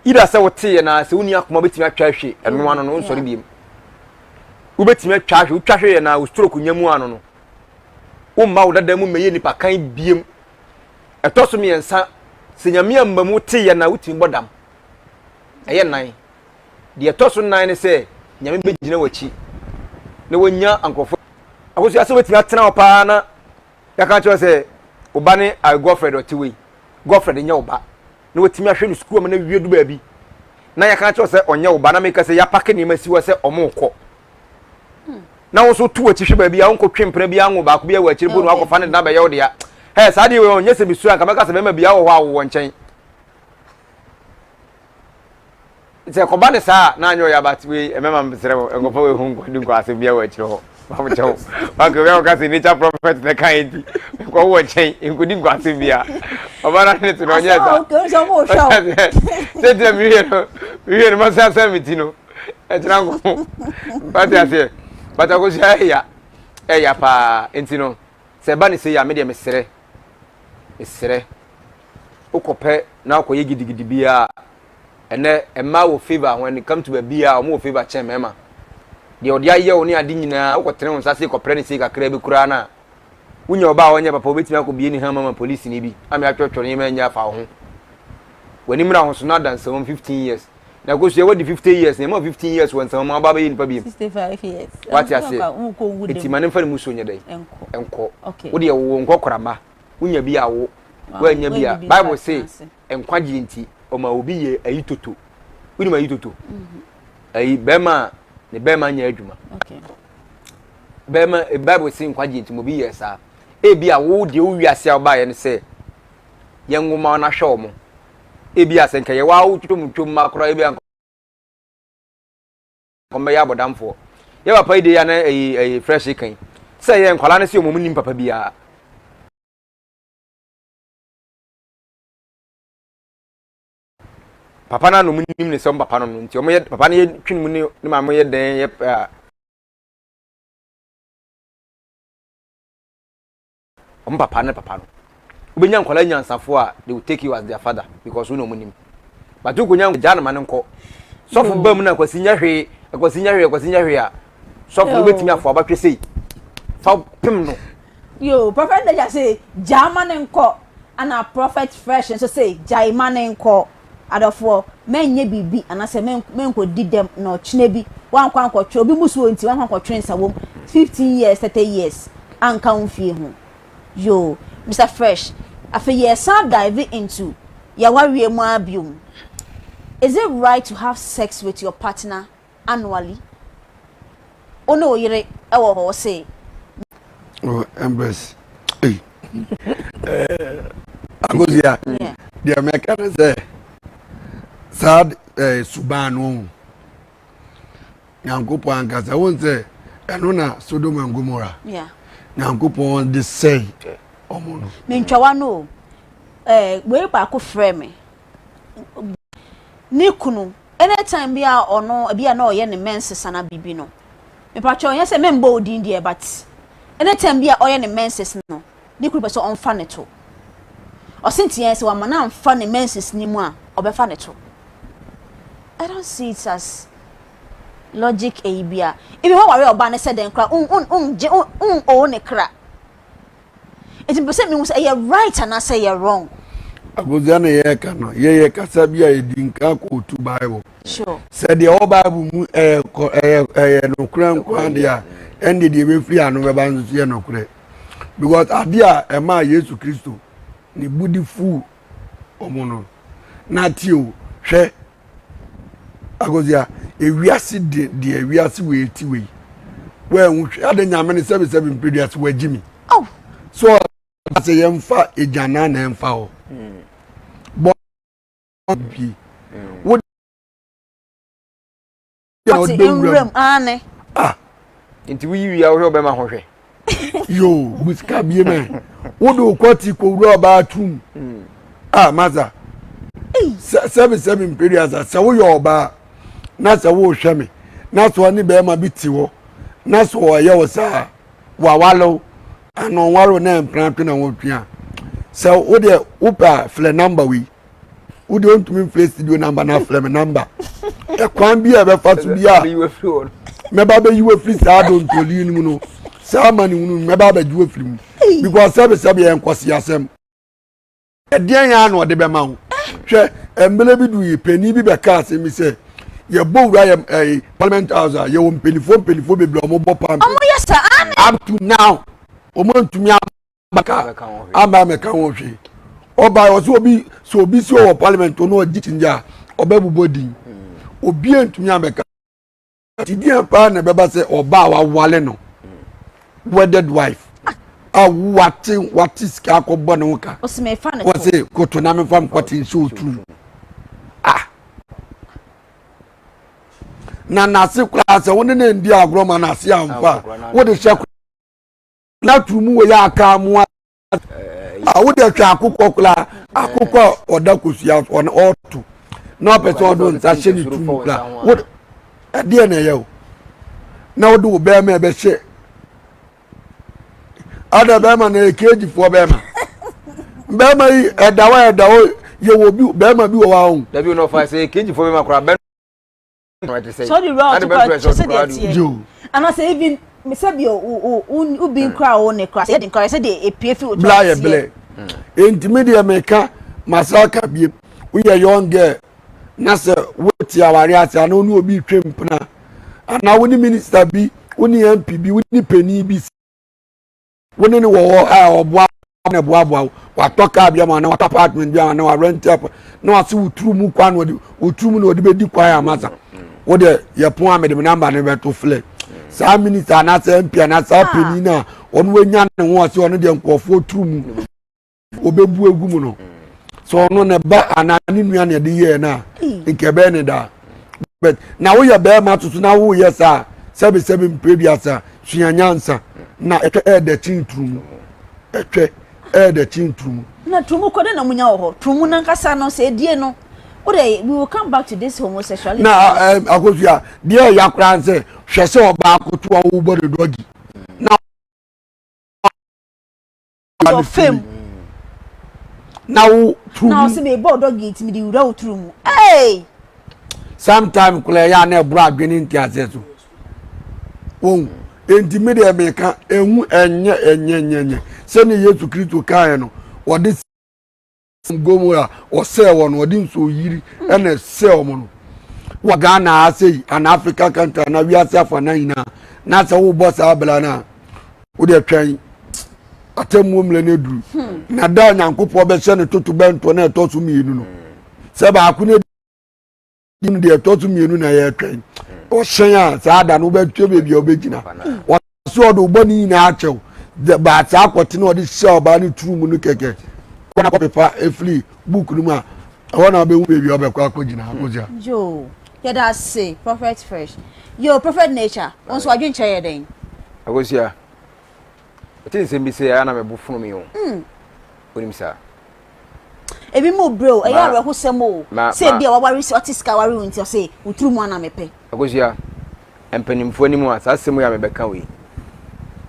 either sɛ woteeɛ na sɛ wonni akoma wobɛtumi atwa ahwe ɛno ano no wonsɔre biem wobɛtumi atwa ahwe wotwa hwe yɛ na wo stroke nya mu ano no womma wo dada mu mmɛyɛ nipa kan biem ɛtɔ so mmiɛnsa sɛ nyame amma mu woteeɛ na wotumi bɔ dam ɛyɛ nan deɛ ɛtɔ so nan ne sɛ nyame bɛgyina w'akyi na wanya nkurɔfoɔ akosua sɛ wobɛtumi atena hɔ paa na Yɛaka akyerɛ sɛ wo ba ne Godfred ɔte wei. Godfred nyɛ wo ba. Na watumi ahwɛ no sukuu ama no awie du baabi. Na yɛaka akyerɛ sɛ ɔnyɛ wo ba na meka sɛ yɛapake nneɛma si hɔ sɛ ɔmo kɔ. Na wo nso to w'akyi hwɛ baabi a wonkɔtwe mpena bi anwo baako bi wɔ akyiri mpo na wakɔfa ne dena bɛyɛ wo dea. Hɛ saa deɛ wei ɔnyɛ sɛ mesuro anka mɛka sɛ bɛrima biara wɔ hɔ a wowɔ nkyɛn. Sɛ ɛkɔba ne saa a na anyɛ ɔya but wei ɛmɛma mesrɛ mo nkɔfa wei ho nkɔdi nkɔ asɛm biara wɔ akyire hɔ mamokyɛ wo wanka obi akɔka sɛ nature prophet na ɛka nti nkɔ wɔ nkyɛn nkɔdi nkɔ asɛm biara ɔba no ne te no ɔnyɛ saa sɛ ntina mewie no mewie no masa sɛ me ti no ɛkyena nko wate aseɛ but akɔsua ɛya ɛya paa nti no sɛ ɛba ne sɛ yi a medeɛ mesrɛ mesrɛ wokɔpɛ na wokɔyɛ gidigidi biara ɛnɛ mmaa wɔ favour when it come to baabi a wɔn wɔ favour kyɛn mmarima deɛ ɔde ayɛ wo ne ade nyinaa wokɔtene wo nsa se kɔprɛ ne sei kakra bi koraa no a wonya ɔbaa a ɔnyɛ papa wobɛtumi akɔbie ne hama ma polisini bi ama atwerɛtwerɛ nneɛma nyɛ afa wo ho w'anim na ahoso no ada nsɛmam 15 years na kosua wadi 50 years na ɛma 15 years wɔ nsɛmam aba bɛyɛ nipa biem
65 years
wate aseɛ eti ma ne mfa ne mu so nyɛ dɛn nkɔ wodeɛ wo nkɔkora ma wonya bi awo woanya bi a bible se nkwagyeɛ nti ɔma obi yɛ ayi toto wonim ayi toto mhm. ayi bɛrima a ne bɛrima nyɛ adwuma bɛrima eh, bible se nkwagyeɛ nti ma obi yɛ saa ebi a wo deɛ wo wiase a wobaeɛ no sɛ Yɛn nwoma no ahwɛ wɔn. Ebi a sɛ nka yɛwɔ awo twom twom ma koraa ebi a nka wɔn bɛyɛ abɔdamfoɔ. Yɛ papa yi de ya na ɛyi ɛyi fresh kan. Sɛ yɛ nkwadaa no sɛ wɔn nim papa biara. Papa no a na wɔn nim ne sɛ wɔn papa no no nti wɔn yɛ papa no yɛ twene mu ne ne maame yɛ dɛn yɛ pɛ a wɔn papa ne papa no wobɛnya nkwadaa nyansafoɔ a they will take you as their father because wo na wɔn nim but wokɔnya gyaa no ma no nkɔ sɔfo ba mu na akwasi nyɛ hwee akwasi nyɛ hwee akwasi nyɛ hwee a sɔfo no bɛtumi afo abatwe sei fa pem no
Yo, Prophet Deja se gyaa ma no nkɔ, ana Prophet Fresh nso se gyae ma no nkɔ. Adɔfoɔ, mɛnyɛ biribi anaasɛ menkɔdi dɛm na ɔkyena bi wankɔ ankɔtwe obi mmusuo nti wankɔ ankɔtwe nsa wom 15 years, 30 years anka wo mfie ho. Yo, Mister Fresh, afei yɛresan dive into yɛawareɛ mu ara biom. Is it right to have sex with your partner annually? Wo ne wo yere wɔ hɔ ɔse.
Oh, Empress. Hey. Eh, Agosia. Yeah. Deɛ mɛka ne sɛ saa eh, suban no ho Nyankopɔn ankasa wɔn sɛ ɛno na Sodom and Gomorrah.
Yeah.
Nyankopɔn de sɛe ɔmo no.
Mentwawa no o. Eh, wei baako frɛ me. Ne kunu anytime bi a ɔno ebi a na ɔyɛ ne menses ana biribi no mepakyɛw ɛnyɛ sɛ membɔ wo din deɛ but anytime bi a ɔyɛ ne menses no ne kunu pɛ sɛ ɔmfa ne to ɔse nti yɛn sɛ wama no amfa ne menses no mu a ɔbɛfa ne to I don't see it as logic eyi bi a even wɔware ɔbaa ne sɛ dɛn kora un un un gye un un owe ne kra Nti mepɛ sɛ mehu sɛ ɛyɛ right anaasɛ ɛyɛ wrong.
Abusua na yɛreka no yɛyɛ kasa bi a yɛdi nka kootu Bible.
Sure.
Sɛ deɛ ɛwɔ Bible mu ɛyɛ kɔ ɛyɛ ɛyɛ nokorɛ nko adeɛ a ɛnde deɛ ɛbɛfiri ano bɛba nso so yɛ nokorɛ. Because adeɛ a ɛmaa Yesu Kristo ne bo de fuu wɔn no na tie o hwɛ Akosia, ewiase de deɛ wiase wei ti wei. Wɔanhu hwɛ ade nyame no sɛbi sɛbi mpeduase wagyi mi.
Oh.
So ɔba sɛ yɛmfa egyanan na ɛmfa hɔ. Bɔ pie. Wo deɛ
Ɔte nwura mu aane.
Ah.
Nti woyi wia wohwɛ ɔbɛma ho hwɛ.
Yoo, busika bie mɛ. Wode wo kɔte kɔwura ɔbaa tum. Ah, masa. Sɛbi sɛbi mpeduasa sɛ woyɛ ɔbaa na sɛ wohwɛ me na sɛ ɔne bɛrima bi te hɔ na sɛ ɔyɛ wo saa wawale wo ana ɔnware wo na mpena twe na wɔtwe a sɛ wodeɛ wopɛ a frɛ namba wei wo deɛ ɔntumi mfrɛ studio number na afrɛ me number ɛkwan bi a ɛbɛfa so bi a mɛba bɛyi wo afiri saa dontoli no mu no saa ama ne hunu mɛba abɛgye wo afiri mu because sɛbesɛbe yɛ nkwasi asɛm ɛdeɛn yɛn ano ɔde bɛma wo hwɛ mmerɛ bi du yi panin bi bɛka asɛm bi sɛ yɛbɔ wura yɛ ɛɛ parliament house a yɛwɔ mpanimfoɔ mpanimfoɔ bebree a wɔbɔ pam
wɔn yɛ saa
up to now wɔn ntumi aba aba amɛka ho hwee ɔba ɔsɛ obi sɛ obi si wɔ parliament ɔno ɔgye kyingye a ɔbɛbobɔ din obi ntumi amɛka ti deɛ paa na ɛbɛba sɛ ɔba a wawale no wedded wife a wate wate sika akɔbɔ ne ho ka wɔse koto na mefa mkɔte nhyɛ oturu ah na n'ase koraa sɛ wo ne ne ndi agorɔ ma n'ase amfa wode hyɛ na turu mu wɔ yɛ aka mu a wode atwa akokɔ koraa akokɔ a ɔda kosua ɔno ɔto na ɔpɛ sɛ ɔde nsa hyɛ ne turu mu koraa wode ɛdeɛ na ɛyɛ o na wode wo bɛrima ɛbɛhyɛ ada bɛrima na yɛ keejifoɔ bɛrima bɛrima yi ɛda hɔ ɛda hɔ yɛ wɔ bi bɛrima bi wɔ hɔ ahom.
Dabi o na ɔfa sɛ keejifoɔ bɛrima koraa bɛn.
Sɛ ɔde wura ɔto kora kyerɛ sɛ deɛ teɛ anaasɛ even sɛbi wo bi nkora wo ne kora sɛ yɛde nkora sɛ deɛ epie fi wo
bla yɛ blɛ enti me deɛ meka masa ka biem woyɛ young girl na sɛ wote aware ase anaa wo ne obi retwe mpena anaa wo ne minister bi wo ne mp bi wo ne panin bi Wo ne no wɔ hɔ a ɔboa na ɛboaboa wo. Watɔ kaa bi ama na watɔ apartment bi ama na warɛnti apa na wase wo turu mu kwan na ɔde wo turu mu na ɔde bɛdi kwan ama sa. Wo deɛ yɛ pon a mede me namba no bɛto filɛ. Saa minista anaasɛ MP anaasɛ saa panin no a ɔno wanya ne ho ɔse ɔno deɛ nkurɔfoɔ turu mu ɔbɛbu egu mu no. Sɛ ɔno ne ba anaa ne nua na ɛde yɛɛ no a, nka ɛbɛyɛ ne daa. But na woyɛ bɛrima toto na woyɛ saa sɛbesɛbe mpere biasa sua nyansa na ɛtwɛ ɛɛdɛ kyen turumu. Ɛtwɛ ɛɛdɛ kyen turumu.
Na turumu kɔ dɛ na munya wɔ hɔ. Turumu nankasa no sɛ edie no wo dɛ we will come back to this homosexuality.
Na ɛɛ akosua deɛ ɛya koraa nsɛ hwɛ sɛ ɔbaa koto a wobɔ ne dɔgi na
Sɔ fam.
Na wo turu mu.
Na ɔsɛ mebɔ ɔdɔ gate mede wura wo turu mu. Hey!
Sometime koraa ɛyɛ a na ɛboro adwene nteaseɛ so. Wɔn enti me deɛ meka ehu ɛnyɛ ɛnyɛ ɛnyɛ ɛnyɛ sɛdeɛ Yesu Kristo kaeɛ no wɔde Gomora ɔsɛɛ wɔn ɔde nsuo yiri ɛna ɛsɛɛ wɔn no wɔ Ghana ha sei ana Africa country ana wiase afa na nyinaa na sɛ wobɔ saa abira no a wode twɛn atemmuo mmerɛ no aduru hmm. na da Onyankopɔn bɛhyɛ no toto bɛntoɔ na ɛtɔ so mmienu no sɛ baako no no deɛ ɛtɔ so mmienu na yɛretwɛn ɔhyɛn a saa da no wobɛtwa baabi a wobɛgyina wɔse ɔde wobɔ ne nyinaa akyɛw baa saa akɔte no ɔde hyɛ ɔbaa no turu mu no kɛkɛ kɔ na kɔpepa ɛfiri book no mu a ɛhɔ na wobɛhu baabi a wobɛkɔ akɔgyina akɔgya.
Yoo yɛda ase prophet fresh yoo prophet nature wo nso adwenkyerɛ yɛ dɛn.
Akosua ɛte nsɛm bi sɛ ɛyɛ na mɛbo fono mi o wonim saa.
Ebi mu brɛ o, ɛyɛ awerɛhosɛm o, sɛ ebi a waware sɛ ɔte sika aware wo nti ɔse wo tiri mu ana mepɛ.
Akosua, mpanimfoɔ anim a saa asɛm yi a mebɛka wei,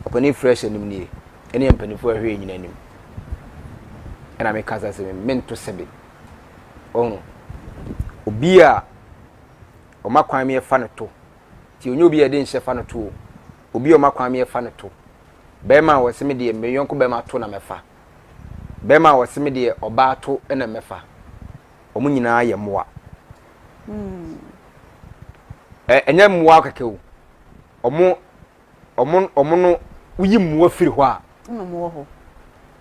ɔpanin fresh anim nie, ɛne mpanimfoɔ a ɛhwɛ yɛn nyina anim ɛna meka saa asɛm yi, mento sɛbe. Ɔho, obi a ɔma kwan me ɛfa no to, nti ɔnyɛ obi a yɛde nhyɛ fa no to o, obi a ɔma kwan me ɛfa no to, bɛrima a wɔse me deɛ me yɔnko bɛrima to na mɛfa. Bɛrima a ɔse me deɛ ɔbaa to na mɛfa. Wɔn nyinaa yɛ mmoa. Ɛ ɛnyɛ mmoa kɛkɛ o. Wɔn wɔn wɔn no woyi mmoa firi hɔ a.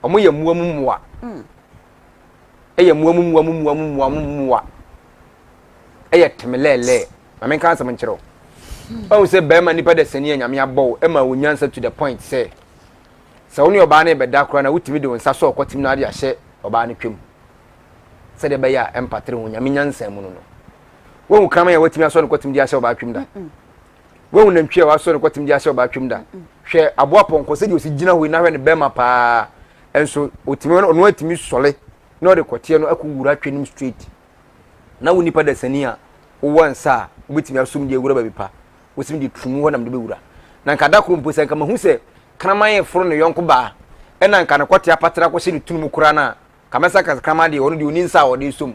Wɔn yɛ mmoa mu mmoa. Ɛyɛ mmoa mu mmoa mu mmoa mu mmoa mu mmoa. Ɛyɛ temelɛɛlɛɛ. Ma menka asɛm nkyerɛ wo. Ɔhu sɛ bɛrima nipa dasani a Nyame abɔ wo ɛma wo nyansa to the point sɛ Sɛ wo ne ɔbaa no rebɛda koraa no a, wotumi de wo nsa sɔ ɔkɔtem na wode ahyɛ ɔbaa no twam sɛdeɛ ɛbɛyɛ a ɛmpatere ho, Nyame nyansa mu no no. Woahu kraman a watumi asɔ ne kɔtem de ahyɛ ɔbaa twam da? Woahu nantwi a wasɔ ne kɔtem de ahyɛ ɔbaa twam da? Hwɛ aboa pɔnkɔ sɛdeɛ ɔsi gyina hɔ yi na hwɛ ne bɛrima paa nso ɔtumi ɔno atumi sɔle na ɔde kɔteɛ no akɔ wura twɛ no straight. Na wo nipa dasani a wowɔ nsa a wobɛtumi asom de awura baabi pa wosim de tumu hɔ na mede bɛwura. Na nka da koro mpo sɛ nka mahu sɛ kraman reforo ne yɔnko baa ɛna nka ne kɔte apatra kɔhyɛ ne tunu mu koraa no a, nka mɛsa ka sɛ kraman deɛ ɔno deɛ ɔni nsa a ɔde resɔ mu.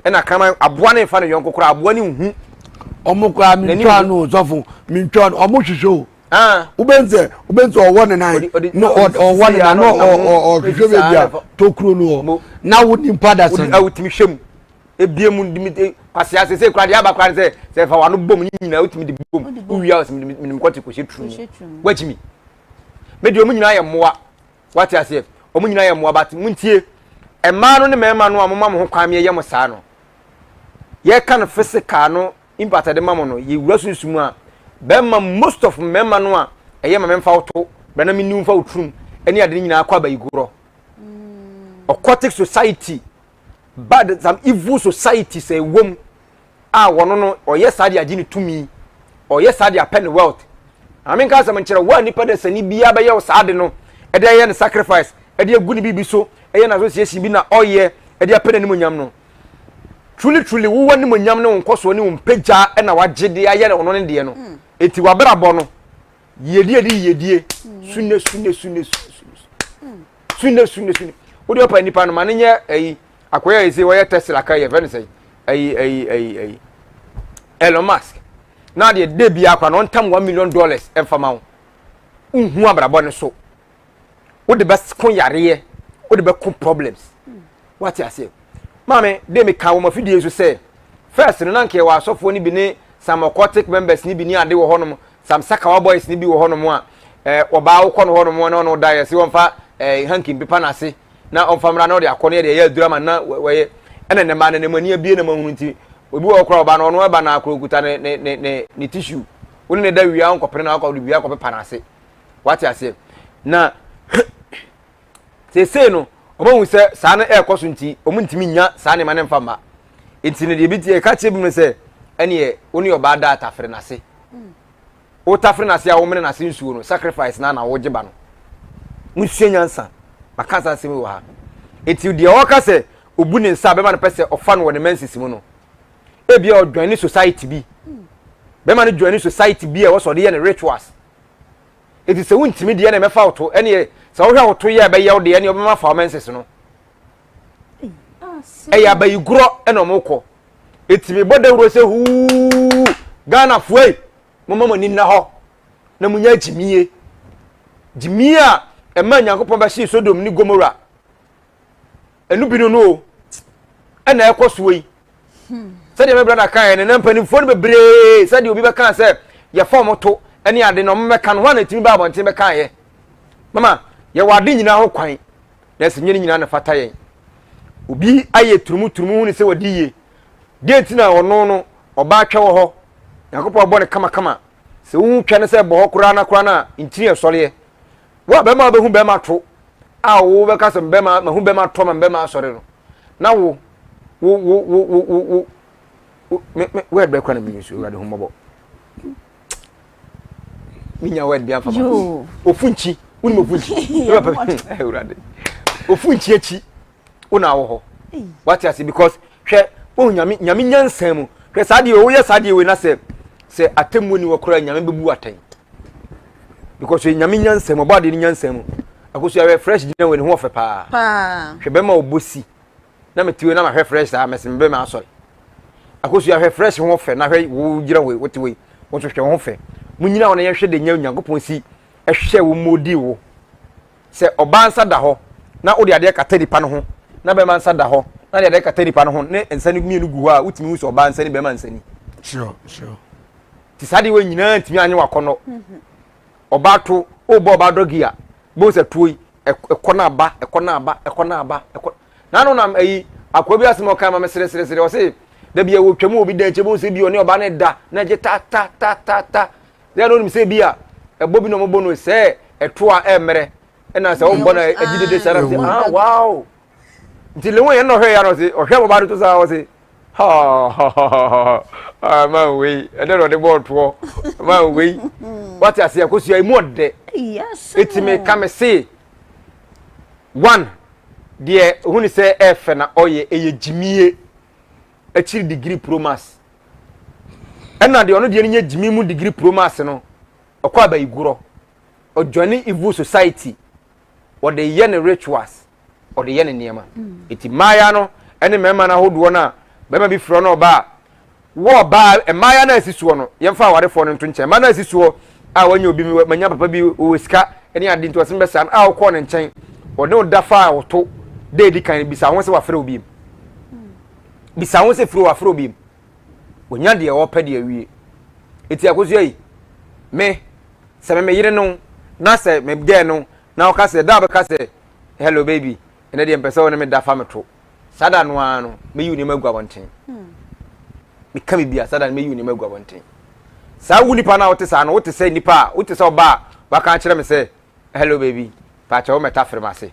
Ɛna kraman aboa no refa ne yɔnko koraa aboa no nhu.
Ɔmo koraa mentwa no sɔfo mentwa no ɔmo hwehwɛ o. Wobɛn sɛ wobɛn sɛ ɔwɔ ne nan na ɔwɔ ne nan na ɔhwehwɛ baabi a tokuro no wɔ na wo nipa da sɛn.
Wotumi hwɛ mu. Ebie mu de mi kwasea sese kura deɛ aba kura sɛ sɛ fa wano bom ne nyinaa wotumi de bom wowia ɔsɛ mede mede mekɔte kɔhyɛ turu mu wakyi mi me deɛ ɔmo nyinaa yɛ mmoa wate aseɛ ɔmo nyinaa yɛ mmoa but montie mmaa no ne mmarima no a moma mo ho kwan meyɛyɛ mo saa no yɛka no physical no impact ɛde ma mo no yɛwura sunsum a bɛrima most of mmarima no a ɛyɛ ma memfa wo to bɛna na menni mfa wo turum ɛne ade no nyinaa kɔ abayigorɔ occultic society bad some evil society sɛ ɛwɔ mu a wɔn no ɔyɛ saa de agye ne tumi ɔyɛ saa de apɛ ne wealth maame nka asɛm nkyerɛ wo a nipa de sani biara bɛyɛ wo saa de no ɛde ayɛ ne sacrifice ɛde agu ne biribi so ɛyɛ n'association bi na ɔyɛ ɛde apɛ n'animonyam no truly truly wowɔ animonyam ne wo nkɔsoɔ ne wo mpagya ɛna wagye de ayɛ ɔno ne deɛ no mm. eti wabrabɔ no yiedie de yiedie sunne sunne sunne sunne sunne sunne sunne wode ɔpa nipa no ma no nyɛ ayi akɔyɛ ayi sɛ wɔyɛ tesla ka yɛ fɛ no sɛ ayi ayi ayi ayi Elon Musk na adeɛ de bi akora na ɔntam one million dollars ɛmfa ma wo nhu abrabɔ no so wode bɛko yareɛ wode bɛko problems wate aseɛ maame de meka wɔ mafidie so sɛ first no na nka yɛwɔ asɔfoɔ no bi ne some occultic members no bi ne ade wɔ hɔnom some sakawa boys no bi wɔ hɔnom a eh, ɔbaa wokɔ no hɔnom na ɔno da yɛ sɛ wɔmfa eh, hanky mpepa no ase na ɔmfa mmra na ɔde akɔ no yɛde ɛyɛ aduru ama na wɔyɛ ɛna ne mmaa no ne mu ani abie na mu ahunu nti obi wɔ hɔ koraa ɔbaa no ɔno ɛba na akoro kuta ne ne ne ne ne tissue wo ne ne da wia nkɔpene na akɔ de wia akɔpepa no ase wate aseɛ na seesei no Wɔahu sɛ saa no ɛrekɔ so nti, wɔntumi nnya saa nneɛma no mfa mma. Nti no deɛ ebi ti ɛka kyerɛ bi mu sɛ, ɛneɛ wo ne ɔbaa da atafere n'ase. Wotafere n'ase a womene n'ase nsuo no, sacrifice na na wogye ba no. Monsua nyansa. Maka saa asɛm yi wɔ ha. Nti deɛ ɔka sɛ obu ne nsa a bɛma no pɛ sɛ ɔfa no wɔ ne menses mu no, ebia ɔjoin ne society bi. Bɛma no join ne society bi a ɛwɔ sɛ ɔde yɛ ne rituals. Enti sɛ wontumi deɛ na ɛmɛfa wo to ɛneɛ sɛ wohwɛ wo to yɛ ɛbɛyɛ wo deɛ ɛneɛ ɔbɛma fa wo menses no. Ɛyɛ abayigorɔ ɛna ɔmo kɔ. Eti mebɔ dawuro sɛ huu Ghana foɔ yi momma mo ani nna hɔ na munya gyimie. Gyimie a ɛma Nyankopɔn bɛhyee Sodom ne Gomora. Ɛno bi no no o ɛna ɛkɔ soɔ yi. Sɛdeɛ me brada kaeɛ no, na mpanimfoɔ no bebree sɛdeɛ obi bɛka sɛ yɛfa wɔn to ne ade na wɔn bɛka no, hɔ a na ɛtumi ba abɔnten bɛkaeɛ. Mama, yɛwɔ ade nyinaa ho kwan, na ɛsɛ nyɛ ne nyinaa na fata yɛn. Obi ayɛ turumuturumu hu ne sɛ wadi yie. Deɛ nti na ɔno no, ɔbaa twɛ wɔ hɔ. Nyankopɔn abɔ no kamakama. Sɛ wohu twɛ no sɛ ɛbɔ hɔ koraa na koraa no a, nkyini ɛsɔreɛ. Wo a bɛrima wobɛhu bɛrima to a wobɛka sɛ bɛrima mahu bɛrima to ama bɛrima asɔre no na wo wo wo wo wo wo wo me me word bɛkora na menyi so awurade ho mmɔbɔ menya word bi amfa ma ofunkyi wonim ofunkyi awurade ofunkyi akyi wo na wɔ hɔ wate ase because hwɛ wohu nyame nyame nyansa mu hwɛ saa deɛ woyɛ saa deɛ wei na sɛ sɛ atemmuo ni wɔ koraa nyame bɛbu atɛn because nyame nyansa mu ɔbɔ adeɛ no nyansa mu akoso ahwɛ fresh gyina wei ne ho ɔfɛ paa hwɛ bɛma ɔbɔ si na mete wei na mahwɛ fresh saa mɛsɛ mebɛma asɔre akoso ahwɛ fresh ho ɔfɛ na hwɛ wo gyina wei wote wei wo nso hwɛ wo ho fɛ mo nyina wo na yɛhwɛ de nya nyankopɔn si ɛhwɛ wo mmɔdi wo Sɛ ɔbaa nsa da hɔ na wode adeɛ kata nipa no ho na bɛrima nsa da hɔ na de adeɛ kata nipa no ho ne nsa no mmienu gu hɔ a wotumi hu sɛ ɔbaa nsa ni bɛrima nsa ni.
Sure, sure.
Ti saa deɛ wɔ nyinaa ntumi anye wakɔnɔ. Mhm. Ɔbaa to wobɔ ɔbaa dɔgi a bohu sɛ tuo yi ɛkɔ na aba ɛkɔ na aba ɛkɔ na aba ɛkɔ n'ano nam ayi akoa bi asɛm ɔka ma me sereseresere ɔse dabi a wɔtwa mu obi dan akyi bohu sɛ bi ɔne ɔbaa no da na gye ta ta ta ta ta Sɛ na onim sɛ bi a ɛbɔ bi na ɔmobɔ no sɛ ɛto a ɛmmerɛ ɛna sɛ ɔbɔ no agyi dede saa na sɛ ah wow nti lewo yɛn na ɔhwɛ ya no ɔse ɔhwɛ bɔba no to saa ɔse ha ha man wei ɛdɛ na ɔde bɔɔ toɔ man wei wate ase akosua emu ɔdɛ eti me ka me se one deɛ ohun sɛ ɛfɛ na ɔyɛ ɛyɛ gyimie akyiri degree promas ɛna deɛ ɔno deɛ no nyɛ gyimi mu degree promas no ɔkɔ abayigorɔ ɔjoine evil society ɔde yɛ ne rituals ɔde yɛ ne nneɛma eti mmaaya no ɛne mmarima no ahodoɔ no a bɛrima bi frɛ no ɔbaa wɔ ɔbaa mmaaya no a ɛsi soɔ no yɛmfa awarefoɔ no nto nkyɛn mmaa no a ɛsi soɔ a wɔnyɛ obi manya papa bi wɔ sika ne ade nti ɔsɛm bɛsa no a ɔkɔɔ ne nkyɛn ɔne ɔda fa a ɔto da edi kan bisa ho sɛ wafrɛ obi mu bisa ho sɛ firi wafrɛ obi mu Wɔnya deɛ wɔpɛ deɛ awie. Eti akosua yi, me, sɛ me me yere no, na sɛ me gɛɛ no, na ɔka sɛ, da a ɔbɛka sɛ, hello baby, ɛnɛ deɛ mpɛ sɛ wo ne me da fa me to. Saa da no ara no, mɛyi wo nneɛma agu abɔnten. Meka me bia, saa da no mɛyi wo nneɛma agu abɔnten. Saa wo nipa no a wote saa no, wote sɛ nipa a, wote sɛ ɔbaa a waka akyerɛ me sɛ, hello baby, paakyɛ wo mɛtafere m'ase.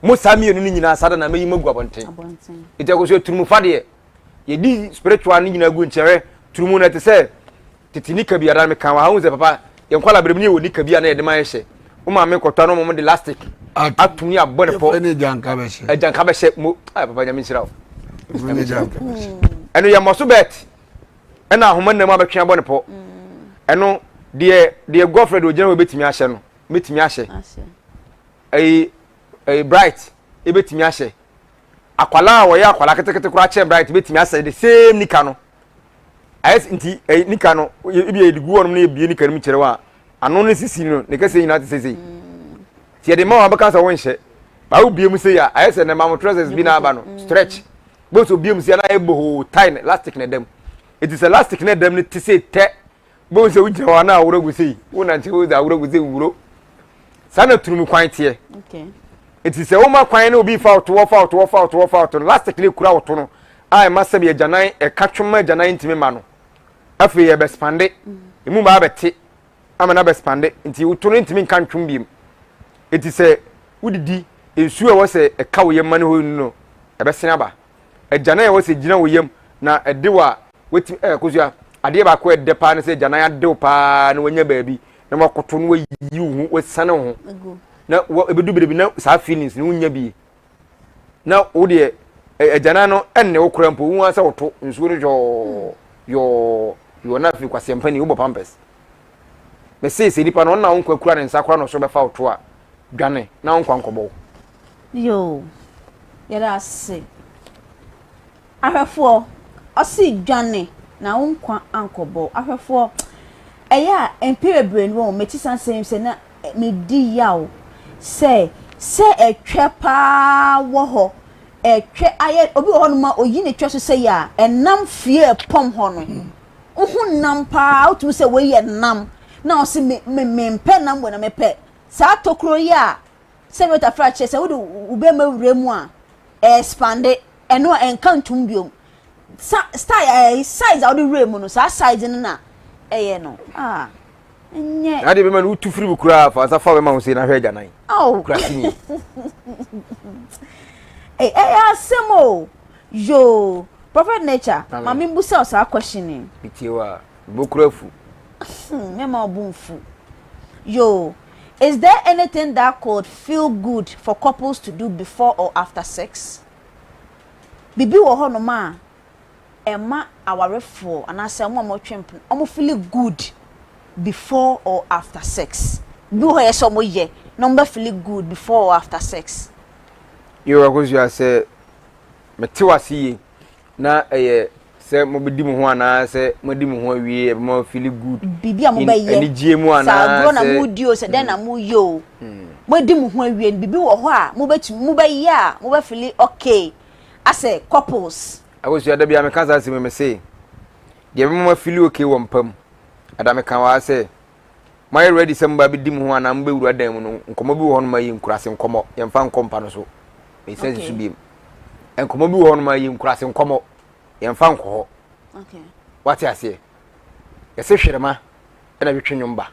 Mo saa mmienu no nyinaa, saa da no mɛyi mo agu abɔnten. Eti akosua turumufa deɛ, yɛdi spiritual no nyinaa gu nkyɛn turumu no ɛte sɛ tete nika bi adan meka wɔ ha wohu sɛ papa yɛn kɔla berɛ mu ne yɛwɔ nika bi a na yɛde ma yɛhyɛ wo maame kɔtɔ no mom de elastic atum ne abɔ ne pɔ agyanka bɛhyɛ mo ay papa nyame nhyira wo ɛno yɛ mmɔso bɛt ɛna ahoma nam abɛtwe abɔ ne pɔ ɛno deɛ deɛ gɔfrɛ deɛ ogyina hɔ bɛtumi ahyɛ no bɛtumi ahyɛ ɛyi ɛyi bright ɛbɛtumi ahyɛ Akwadaa a ɔyɛ akwadaa ketekete koraa kyɛn Bright betumi asɛe the same nika no. Ayɛ sɛ nti ɛyi nika no ebi yɛde gu hɔnom na yɛbie nika no mu kyerɛ wo a ano ne sisi no ne kɛseɛ nyinaa te sɛ sei. Nti yɛde ma wɔn abɛka sɛ wonhyɛ. Baa wobie mu sei a ayɛ sɛ ne maamo trousers bi na aba no stretch. Bó sɛ obie mu sei a na ayɛ bohoo tie no elastic na ɛda mu. Nti sɛ elastic na ɛda mu no te sei tɛ Bohu sɛ wogyina hɔ a na aworɔ gu sei, wonante hɔ dze aworɔ gu sei wuro. Saa na tunumu kwan teɛ. Nti sɛ woma kwan na obi fa wo to, wɔfa wo to, wɔfa wo to, wɔfa wo to no, lastic no ekura wo to no a ɛma sɛbi agyanan ɛka twom ma agyanan ntumi ma no. Afei ɛbɛspande, emu baa bɛte ama no abɛspande, nti wo to no ntumi nka ntwom biem. Nti sɛ wodidi Nsuo a ɛwɔ sɛ ɛka wo yam ma ne hɔ no, ɛbɛsene aba. Agyanan a ɛwɔ sɛ gyina wo yam na ɛde wo a watumi ɛɛ kosua adeɛ baako a ɛdɛ paa ne sɛ agyanan ade wo paa na wanya baabi na wakoto na wayi wo ho wasane wo ho na ebedu baabi na saa feelings no wonya bi na wo deɛ agyanan no ɛnne wo kora mpo wo sɛ woto nsuo no yɔɔ yɔɔ yɔɔ na afei kwaseɛ mpani wobɔ pampers mese sɛ nipa no ɔno na wo nkwa kura ne nsa kora na ɔso bɛfa wo to a dwane na wo nkwa nkɔbɔ wo.
Yoo, yɛda ase. Ahwɛfoɔ, ɔse dwane na wo nkwa ankɔbɔ wo. Ahwɛfoɔ, ɛyɛ a mpɛn bebree no wɔn mete saa nsɛm yi sɛ na medi yaw sɛ sɛ ɛtwɛ paa wɔ hɔ, ɛtwɛ ayɛ obi wɔ hɔ nom a oyi ne twɛ so sɛ yɛ a ɛnam fie ɛpɔm hɔ no, wohu nam paa wotumi sɛ wei yɛ nam na ɔse me me mempɛ nam wei na mepɛ saa tokuro yi a sɛ Rita fra kyerɛ sɛ wode wo bɛrima wura mu a ɛɛspande ɛno a ɛnka ntom biom sa style ɛɛ size a wode wura mu no saa size no na ɛyɛ no ah ɛnyɛ.
Na adeɛ bɛma no wotu firi mu koraa fa nsa fa bɛma ho sei na hwɛ agyanan kura sini.
Ɛyɛ asɛm o yoo prophet nature ma me mbusa saa question yi.
Metie wa bokura afu.
Mɛma ɔbo mfu yoo. Is there anything that could feel good for couples to do before or after sex? Biribi wɔ hɔnom a ɛma awarefoɔ anaasɛ wɔn a wɔtwe mpena wɔn feel good before or after sex. Biribi wɔ hɔ a ɛyɛ sɛ wɔyɛ na wɔbɛ feel good before or after sex.
Yoo Akosua sɛ mete wo ase yie na ɛyɛ sɛ mobɛdi mo ho anaa sɛ moadi mo ho awie ɛbɛma mo feel good
biribi a mobɛyɛ
anigyeɛ mu anaa
sɛ agorɔ na modi o sɛ dɛn na moyɛ o hmm. moadi mo ho awie no biribi wɔ hɔ a mobɛtumi mobɛyɛ a mobɛfili okay asɛ couples.
Akosua da bi a meka saa asɛm me se deɛ ɛbɛma mo afili okay wɔ mpa mu ada meka wɔ ha sɛ moayɛ ready sɛ mobaa bɛdi mo ho anaa mobɛwura dan mu no nkɔmmɔ bi wɔ hɔ no ma yɛ nkurase nkɔmmɔ yɛmfa nkɔ mpa no so mesan si so biem nkɔmmɔ bi wɔ hɔ no ma yɛ nkurase nkɔmmɔ yɛmfa nkɔ hɔ wate aseɛ yɛsɛ hwerɛma ɛna twetwe nnwom ba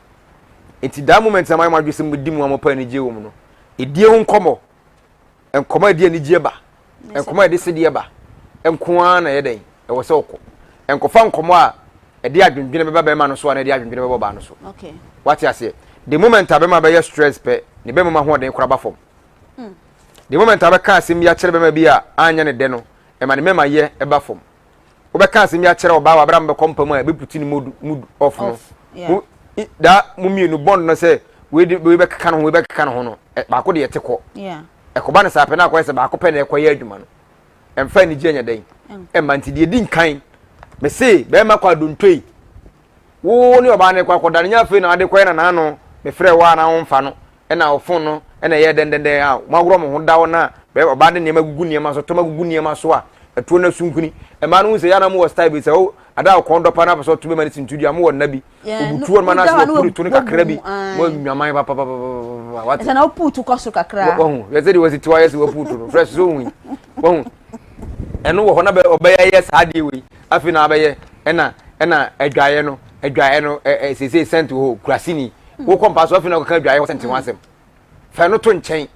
nti that moment na mayɛ mo adwene sɛ mobɛdi mu a mopɛ anigyeɛ wɔ mu no ɛdie ho nkɔmmɔ nkɔmmɔ a ɛde anigyeɛ ba nkɔmmɔ a ɛde sedeɛ ba nko ara na ɛyɛ dɛn ɛwɔ sɛ ɔkɔ nkɔfa nkɔmmɔ a ɛde adwendwene bɛba bɛrima no so a na ɛde adwendwene bɛba ɔbaa no so wate aseɛ the moment a bɛrima bɛyɛ stress pɛ ne bɛrima mu ahoɔden kora ba fam hmm. the moment a bɛka asɛm bi akyerɛ bɛrima bi a anyɛ ne dɛ no ɛma ne mɛma yɛ ɛba fam wobɛka asɛm bi akyerɛ ɔbaa wɔ abira mobɛkɔ mpa mu a ɛbɛputi ne mood mood off no mo da mo mmienu bond no sɛ wei de wei bɛkeka ne ho wei bɛkeka ne ho no baako deɛ ɛte kɔ ɛkɔba no saa pɛ na akɔyɛ sɛ baako pɛ na ɛkɔyɛ adwuma no ɛmfa anigye nyɛ dɛn ɛma nti deɛ di nkan mese bɛrima kɔ adontoi wo ne ɔbaa no kɔ akɔda no nyɛ afei na ade kɔyɛ na n'ano mefrɛ wo a na womfa no ɛna wo fon no ɛna ɛyɛ dɛndɛndɛn a moagorɔ mo ho da hɔ na ɔbaa de nneɛma gugu nneɛma so tɔma gugu nneɛma so a ɛtoɔ no asunkuni ɛmaa no hu sɛ yɛ na mowɔ style bi sɛ wo ada a ɔkɔn dɔpa no apɛ sɛ ɔto bɛma no sintu dua mowɔ nna bi obutu hɔ no ma no ase wɔpuru to no kakra bi mo nwaman papapapapa wate
ɛsɛ na wopu to kɔ so kakra
wahu yɛ sɛ deɛ wɔsi tiwa yɛ sɛ wɔpu to no fresh so hu yi wahu ɛno wɔ hɔ na ɔbɛyɛ yɛ saa adeɛ wei afei na abɛyɛ ɛna ɛna adwaeɛ no adwaeɛ no ɛ ɛ sese sɛnti hɔ kurasini wokɔ mpa so afei na ɔkeka adwaeɛ hɔ sɛnti ho asɛm fɛ no to nkyɛn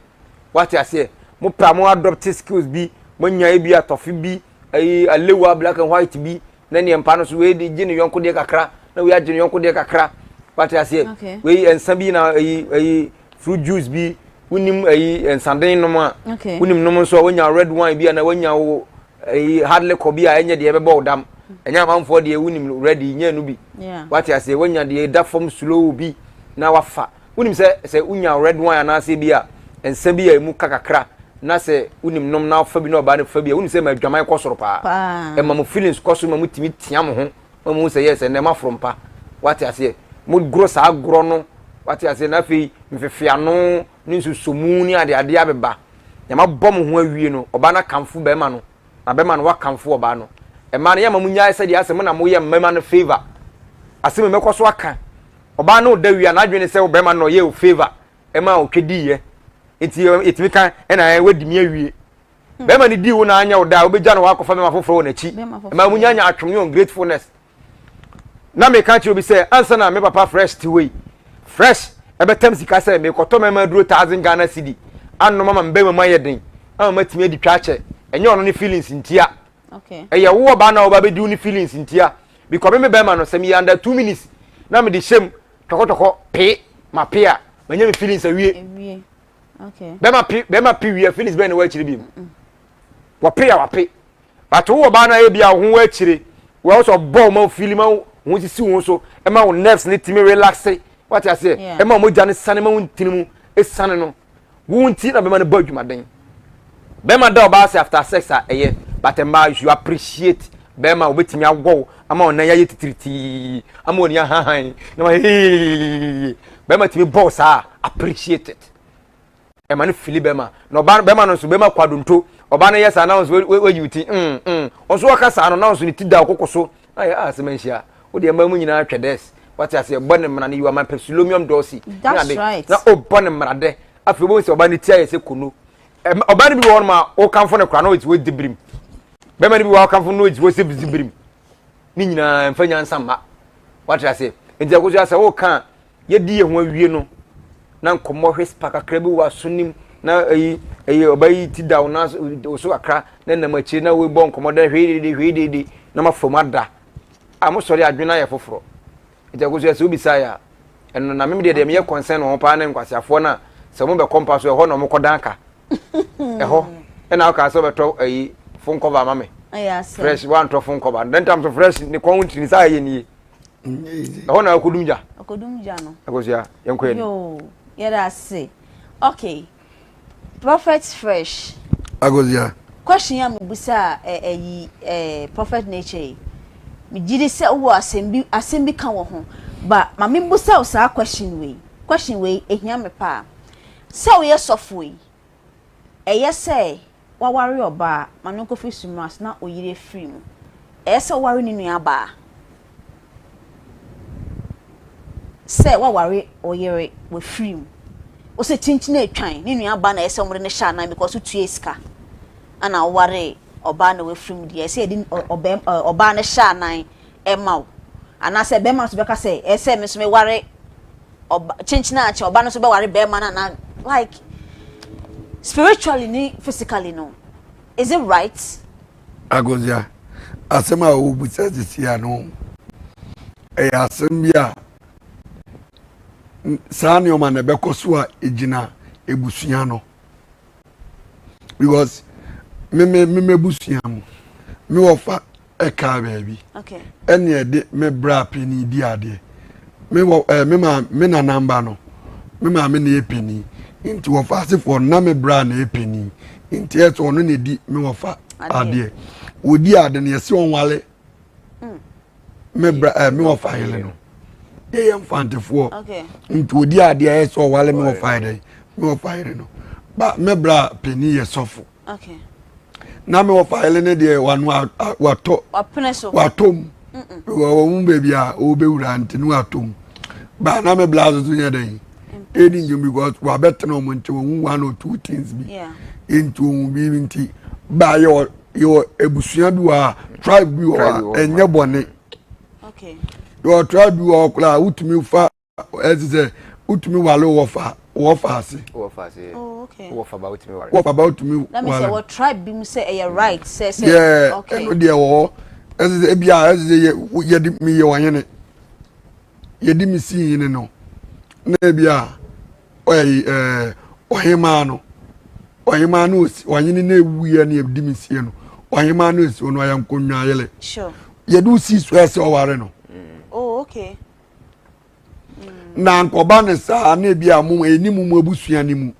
wate aseɛ mo pɛ a mo adopt skills bi mo nya ebi atɔfe bi ɛyi alewa black and white bi na neɛ mpa no so wei de gye ne yɔnko deɛ kakra na wei agye ne yɔnko deɛ kakra wate aseɛ wei nsa bi na ɛyi ɛyi fruit juice bi wonim ɛyi nsaden nom a wonim nom nso a wonya red wine bi a na wonya wo ɛyi hard liquor bi a ɛnyɛ deɛ ɛbɛbɔ wo dam ɛnyɛ amanfoɔ deɛ wonim red nyɛ no bi wate aseɛ wonya deɛ ɛda fam slow bi na wafa Wonim sɛ sɛ wonya red wine anaasɛ bi a nsa bi a emu ka kakra na sɛ wonim nom na wofa bi na ɔbaa no fa bi a wonim sɛ ɛma adwaman kɔ soro paa. Ɛma mo feelings kɔ soro ma motumi tea mo ho ma mohu sɛ yes ɛnnɛ moaforo mpa. Wate aseɛ? Mogoro saa agorɔ no wate aseɛ na afei mfefeano ne nsusomu ne adeade abeba. Na moabɔ mo ho awie no ɔbaa no akamfo barima no na bɛma no wakamfo ɔbaa no. Mmaa no yɛma mo nyae sɛdeɛ asɛ mo na moyɛ mmarima no favour. Asɛm yi mɛkɔ so aka. Ɔbaa no da wie a n'adwene ne sɛ ɔbarima no na ɔyɛɛ o favour ɛma ɔtwa diiɛ. Nti yɛtumi ka ɛna ɛ wadi me awie. Hmm. Bɛrima no dii wo na anyɛ wo da a wobɛgya no hɔ akɔfa bɛrima foforɔ wɔ n'akyi. Mmaa mo nya nya atwom ne ungratefulness. Na meka kyerɛ obi sɛ ansa na me papa fresh te wei fresh ɛbɛtam sika sɛ mekɔtɔ mɛma aduro thousand Ghana cedi. Anom ama me bɛrima mu ayɛ den ama matumi adi twa akyɛ. Ɛnyɛ ɔno ne feelings ntia. Ɛyɛ wo ɔbaa na ɔba bɛdi wo ne feelings ntia. Because me me bɛrima no sɛ meyɛ under 2 minutes na mede hyɛm tɔkɔtɔkɔ pee ma pee a, manya me feelings awie. Bɛrima pe, bɛrima pe wie a, feelings bɛn na wɔ akyire bi mu? Wɔpe a wape. But wo ɔbaa no ayɛ bi a wo ho wɔ akyire. Wɔ sɛ ɔbɔ wo ma wo feeling ma wo ho sisi wo ho so, ɛma wo nerves ne tumi relax. Wate aseɛ? Ɛma wo mogya ne sane ma wo ntini mu esane no. Wo nti na bɛma no bɔ adwumaden. Bɛrima da ɔbaa ase after sex a ɛyɛ, but mmaa, you should appreciate bɛrima a obetumi awɔ wo ama wo nan ayɛ titiritii ama w'ani ahahan na ma hehehehe. Bɛrima tumi bɔ wo saa, appreciate it. Ɛma no fili bɛrima. Na ɔbaa bɛrima no nso, bɛrima kɔ adonto. Ɔbaa no yɛ saa na nso wayi wo ti Ɔnso ɔka saa no na nso ne ti da ɔkoko so. Na yɛ ah sɛ manhyia. Wo deɛ mmaa mu nyinaa twɛ dɛs. Wate aseɛ, bɔ ne mmara no, you are my pesulomium dorsi.
That's right.
Na ɔbɔ ne mmara dɛ. Afei wobɛhu sɛ ɔbaa no ti ayɛ sɛ kono. Ɔbaa no bi wɔ hɔnom a wokamfo no koraa na ɔti wɔ dibirim. Bɛrima no bi wɔ hɔ a wokamfo no ɔti wɔ sɛ dibirim. Ne nyinaa mfa nyansa mma. Wate aseɛ. Nti Akosua, sɛ woka a, yɛdi yɛn ho awie no na nkɔmmɔ whisper kakra bi wɔ aso nim na ɛyi ɛyi ɔba yi ti da wo nan so so kakra na nam akyire na wɔbɔ nkɔmmɔ dɛ hwee dede hwee dede na ma fam ada a mo sɔre adwene ayɛ foforɔ. Nti Akosua, sɛ wobisa yɛ a, ɛno na meme deɛ meyɛ concern wɔ ho paa ne nkwaseafoɔ no a sɛ wɔn bɛkɔ mpa so, ɛhɔ na wɔn kɔdan ka ɛhɔ ɛna ɔka sɛ ɔbɛtɔ ɛyi phone cover ama me fresh wantɔ phone cover then tam so fresh ne kɔn ntini saa ɛyɛ nie ɛhɔ na ɔkɔdum gya.
Ɔkɔdum gya no.
Akosua, yɛnkɔ yɛn.
Yoo, yɛda ase. Okay, Prophet Fresh.
Akosua.
Question a mebusa ɛyi ɛɛ Prophet Nature yi, megye di sɛ wowɔ asɛm bi asɛm bi ka wɔ ho, ba ma mebusa wo saa question wei. Question wei ehia me paa. Sɛ woyɛ sɔfo yi, ɛyɛ sɛ waware ɔbaa ma no nkɔfi sumina ase na oyere afiri mu? Ɛyɛ sɛ woware ne nua baa? Sɛ waware ɔyere wafiri mu, wosɛ kyinkyin atwan ne nua baa na ɛyɛ sɛ wɔde no hyɛ anan because wotua sika ana woware ɔbaa na wafiri mu deɛ, ɛyɛ sɛ yɛde ɔbɛm ɔbaa no hyɛ anan ɛma wo, anaasɛ bɛrima nso bɛka sɛ ɛyɛ sɛ me nso meware ɔba kyinkyin akyɛ ɔba no nso bɛware bɛrima no anaa? Like, spiritually ne physically no, is it right?
Akosua, asɛm a wobisa sisi ano, ɛyɛ asɛm bi a saa nneɛma na ɛbɛkɔ so a egyina ebusua no, because meme meme busua mu, me wɔfa ɛkaa baabi ɛne ɛde me bra panin di adeɛ. Me wɔ ɛɛ me maa me nanamba no, me maame na yɛ panin, nti wɔfa asefoɔ no na me bra na yɛ panin, nti ɛsɛ ɔno na edi me wɔfa adeɛ. Wɔdi ade no, yɛsi ɔnwale me bra ɛɛ me wɔfa yɛlɛ no. Yɛyɛ mfantefoɔ, nti wɔdi adeɛ ɛsɛ ɔwale me wɔfa yɛlɛ, me wɔfa yɛlɛ no ba. Me bra panin yɛ sɔfo na me wɔfa yɛlɛ ne deɛ wano watɔ watɔ mu wɔ mu baabi a ɔbɛwura, nti ne watɔ mu ba na me bra soso yɛ dɛn ɛdi ndwom because wabɛtena ɔmo nkyɛn, wɔn one or two things bi nti wɔn bi nti ba yɛ yɛ ebusua bi wɔ ha, tribe bi wɔ ha, ɛnyɛ bɔne. Yɛ tribe bi wɔ hɔ koraa, wotumi fa ɛsi sɛ wotumi wale wɔfa wɔfa ase.
Wɔfa ase.
Oh, okay.
Wɔfa ba wotumi wale.
Wɔfa ba wotumi wale.
That means wɔ tribe bi mu sɛ ɛyɛ right sɛ.
Yeah, okay. Ɛno deɛ wɔ hɔ ɛsi sɛ ebi a ɛsi sɛ yɛ yɛde mi yɛ wɔnyene yɛde mi si yene no na ebi a ɔyɛ ɔhemaa no, ɔhemaa no osi ɔhene na ewu yɛ na yɛde mi sie no, ɔhemaa no esi no ɔyɛ nkonnwa yɛlɛ.
Sure.
Yɛde osi so ɛsɛ ɔware no.
Oh, okay.
Na nkɔba ne saa na ebi a mo ɛni mu mu abusua ne mu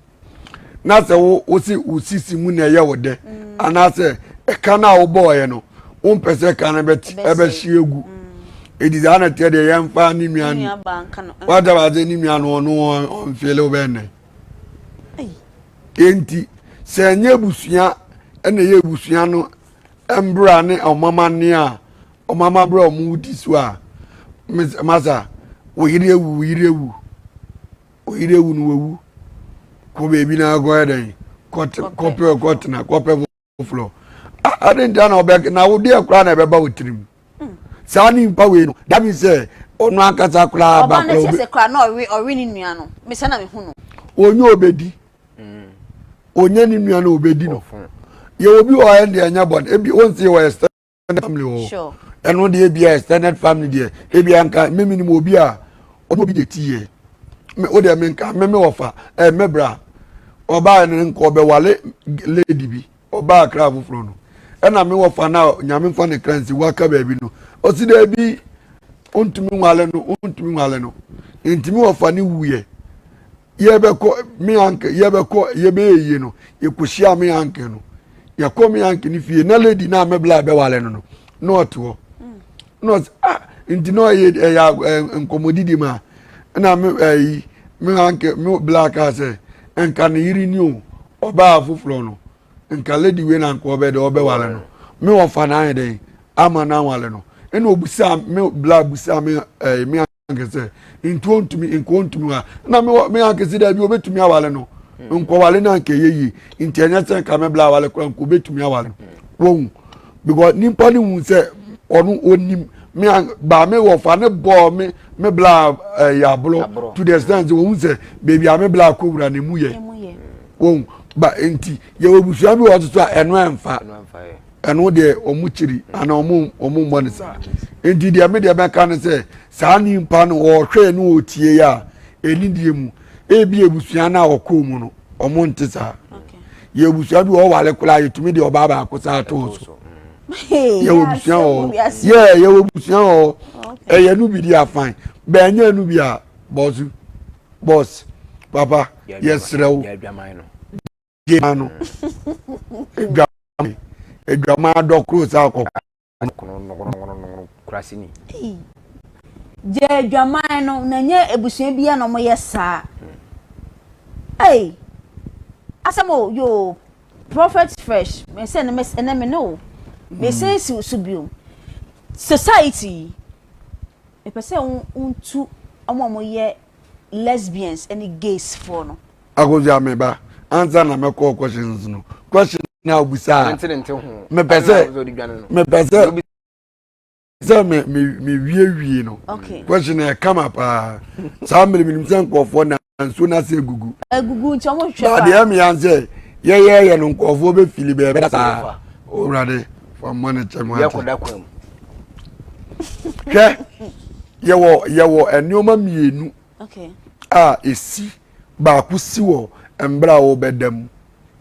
na sɛ wo wosi wo sisi mu na ɛyɛ wo dɛ anaasɛ ɛka no a wobɔɔyɛ no wompɛ sɛ ɛka no ɛbɛhye egu edi saa na teɛ deɛ yɛmfa ne nua no wata ba sɛ ne nua no ɔno ɔmfeele wo bɛn nɛ. Enti sɛ ɛnyɛ abusua ɛna ɛyɛ abusua no mbra ne ɔmamanne a ɔmama berɛ a ɔmo di so a, masa wo yere awu, wo yere awu, wo yere awu no wawu kɔ baabi na akɔyɛ dɛn, kɔpɛ kɔtena kɔpɛ foforɔ. Ade nti na ɔbɛ na wo deɛ koraa na ɛbɛba wo tirim saa ne nipa wei no that means sɛ ɔno ankasa koraa
ba koraa ɔbɛ ɔba ne kyɛ sɛ koraa na ɔwe ɔwe ne nua no mesa na mehu no.
Onye obedi. Ɔnya ne nua no ɔbɛdi no. Yɛ obi wɔ hɔ ɛndeɛ ɛnyɛ bɔne. Ebi wɔn si wɔ extended family wɔ hɔ. Ɛno deɛ ebi a extended family deɛ ebi anka mímí ni mu obi a ɔno obi de ti yɛ. Me o deɛ mi nka mímí wɔfa ɛɛ mɛ bra ɔbaa no nka ɔbɛwale lady bi ɔbaa akra foforɔ no ɛna me wɔfa na nyame nfa ne kra nsi waka baabi no ɔsi dɛ bi ɔntumi nwale no ɔntumi nwale no ntumi wɔfa ne wuyɛ. Yɛbɛkɔ me uncle yɛbɛkɔ yɛbɛyɛ yie no yɛkɔhyia me uncle no yɛkɔ me uncle no fie na lady no a mɛbla bɛwale no no na ɔte hɔ na ɔsɛ ah nti na ɔyɛ ɛyɛ nkɔmmɔdidi ma ɛna me ɛyi me uncle me bla kaa sɛ nka ne yere ni o ɔbaa foforɔ no nka lady wei na nka ɔbɛ dɛ ɔbɛwale no me wɔfa no ayɛ dɛn ama no awale no ɛna obusaa me bla busaa me ɛyi me anke sɛ nti ɔntumi nka ɔntumi wa na me me anke sɛ daabi ɔbɛtumi awale no nkɔwale no anka ɛyɛ yie nti ɛnyɛ sɛ nka mɛbla awale koraa nka ɔbɛtumi awale no wɔhu because nipa no hu sɛ ɔno ɔnim me baa me wɔfa ne bɔɔ me me bla ɛyɛ aborɔ to the extent sɛ wɔhu sɛ baabi a me bla akɔwura ne mu yɛ wɔhu ba nti yɛwɔ abusua bi wɔ hɔ so a ɛno ɛmfa ɛno deɛ wɔn kyiri anaa wɔn wɔn mmɔ ne saa nti deɛ me deɛ bɛka ne sɛ saa nipa no ɔhwɛ ne ɔtie yɛ a ɛni deɛ mu ebi ebusua no a ɔkɔɔ mu no wɔn nte saa yɛ ebusua bi ɔwale koraa yɛtumi deɛ ɔbaa baako saa to so yɛ wɔ ebusua wɔ yɛ yɛ wɔ ebusua wɔ ɛyɛ no bi di afan bɛnyɛ no bi a bɔsu bɔs papa yɛsrɛ wo. Gye no. Adwaman adwaman adɔkoro sɛ akɔkɔ.
Gye adwaman no na nyɛ abusua bi a na wɔyɛ saa. Ei asɛm o yoo prophet fresh me sɛ ne ɛnɛ me ne o me sɛ si so bio society yi mepɛ sɛ wontu wɔn a wɔyɛ lesbians ne gays foɔ no.
Akosua me ba ansa na mɛkɔ questions no question na obisa mepɛ sɛ mepɛ sɛ sɛ me me me wie wie no question yɛ kama paa saa mmiri mi nim sɛ nkurɔfoɔ na nsuo na se egugu.
Egugu nti wɔn hwehwɛ paa.
Adeɛ mi yan sɛ yɛyɛ yɛ no nkurɔfoɔ bɛ fili bɛɛ bɛ saa owurade fa mmɔ ne kyɛm ate. Hwɛ yɛwɔ yɛwɔ nneɛma mmienu a esi baako si wɔ mmerɛ a wɔbɛda mu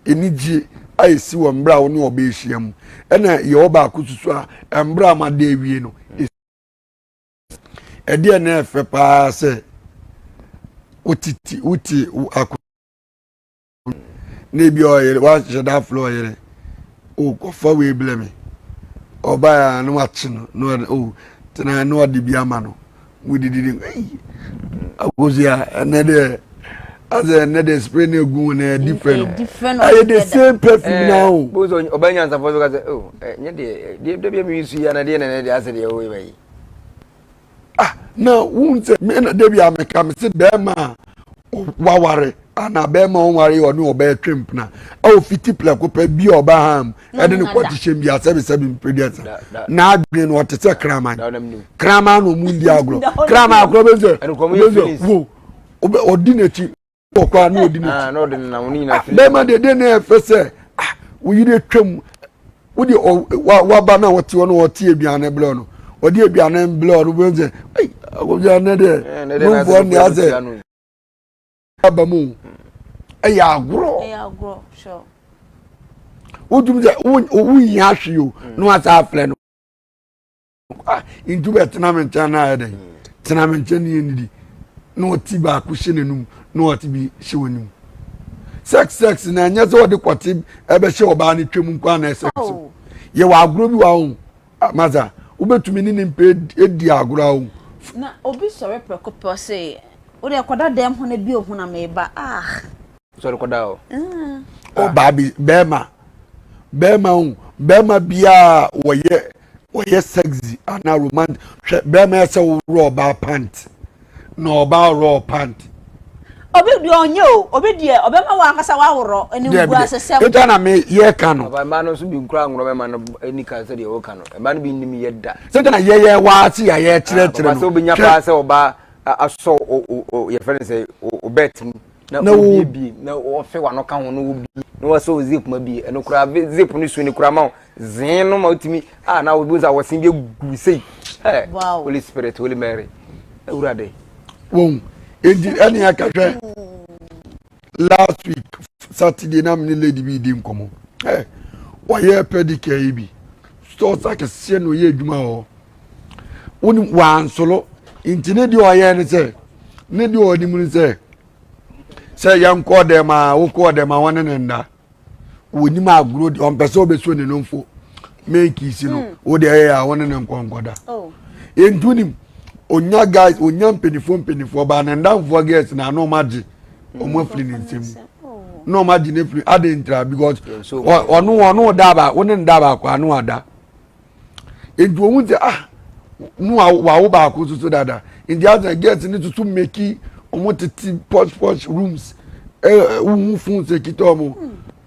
anigye a esi wɔ mmerɛ a wɔne ɔbɛ ahyia mu ɛna yɛwɔ baako soso a mmerɛ a mada awie no ɛdeɛ na ɛfɛ paa sɛ wotete wote akɔ na ebi ɔyere wahyɛ da aflɛ ɔyere o kɔfa wei blɛ me ɔbaa a na wakye no na ɔde o tena na ɔde bi ama no wodidi ne eyi akosua ɛnɛ deɛ asɛ ɛnɛ deɛ spray na egu ho na ɛyɛ different no ɛyɛ the same perfume na o.
bó sọ ọba nyansafo so ka sɛ o ɛ nyɛ deɛ deɛ deɛ bi mi su yi ana deɛ na ɛnɛ deɛ asɛ deɛ ɔwɔ yi ba yi.
Ah, na wohu sɛ me na dabi a meka me se bɛrima a waware anaa bɛrima a ɔnware yɛ ɔne ɔbɛyɛ twe mpena a ofiti prɛko pɛ bi a ɔba ha mu ɛde ne kɔte hyɛm bi asɛbesɛbe mpeduasa na adwene no ɔte sɛ kraman kraman na ɔmu ndi agorɔ kraman agorɔ bɛ sɛ bɛ sɛ wo ɔdi n'akyi wɔ kɔ a na ɔdi n'akyi ah, bɛrima deɛ deɛ na ɛfɛ sɛ ah, wo yere atwam wode waba na ɔte hɔ na ɔte aduane brɛ no ɔde aduane brɛ no bɛn sɛ ei aduane deɛ nomfoɔ nea sɛ aba mu ɛyɛ agorɔ wotumi sɛ wohia hwee o na wasa afrɛ no Ah, nti wobɛtena me nkyɛn na ayɛ dɛn tena me nkyɛn ne yɛnnidi na ɔte baako hyɛ n'anum na ɔte bi hyɛ w'anim sex sex na ɛnyɛ sɛ ɔde kɔte ɛbɛhyɛ ɔbaa no twam nko ana sex oh. yɛwɔ agorɔ bi wɔ ho ah, masa wobɛtumi ne ne mpɛ di agorɔ aho
na obi sɔre prɛko pɛ ɔse wode kɔda dɛm ho na bi ohu na meba ah
sɔre kɔda hɔ
mm. ɔbaa bi bɛrima bɛrima ho bɛrima biara wɔyɛ wɔyɛ sexy anaa romantic hwɛ bɛrima yɛ sɛ worɔ ɔbaa pant na ɔbaa worɔ pant.
obi deɛ ɔnyɛ o obi deɛ ɔbɛma wɔn ankasa waworɔ ɛne ngu asesɛm.
ɛta na me yɛ ka no.
papa mmaa no nso bi nkura nworɔ mɛma no ani ka sɛdeɛ wɔka no mmaa no bi nnim yɛ da.
sɛdeɛ na yɛyɛ waase a yɛkyerɛkyerɛ
no. papa sɛ wobɛnya paa sɛ ɔbaa asɔ o o yɛfrɛ no sɛ o bɛt mu. Na wobiebie na wɔfe w'ano ka ho na wobie na wɔsɛ wo zip ma bie ɛno koraa zip no su no koraa ma wo zee no ma wotumi a na wobu sɛ wɔsen bi agu sei ɛ Holy Spirit Holy Mary awurade.
Wɔn enti ɛne aka hwɛ last week Saturday na mene lady bi di nkɔmɔ ɛ wɔyɛ pedicure yi bi stores akɛseɛ na ɔyɛ adwuma wɔ hɔ. Wonim wansolo nti ne deɛ ɔyɛ ne sɛ ne deɛ ɔnim ne sɛ sɛ yɛnkɔɔ dɛm a wokɔɔ dɛm a wɔne ne nda wɔnim agorɔ di ɔmpɛ sɛ ɔbɛsuo ne nomfo menkisi no hmm. wo deɛ ɛyɛ a wɔne ne nkɔ nkɔda oh. nti wonim onya guys onya mpanimfoɔ mpanimfoɔ baa ne ndamfoɔ girls na ano ɔmo agye ɔmo afiri ne nsam na ɔmo agye ne firi adi ntra because ɔno ɔno da baako ne nda baako ano ada. nti ohun sɛ ah no wawo baako soso dada nti asɛ girls ne soso meki wɔn tete posh posh rooms ɛɛ wohu phone sɛ kita wɔn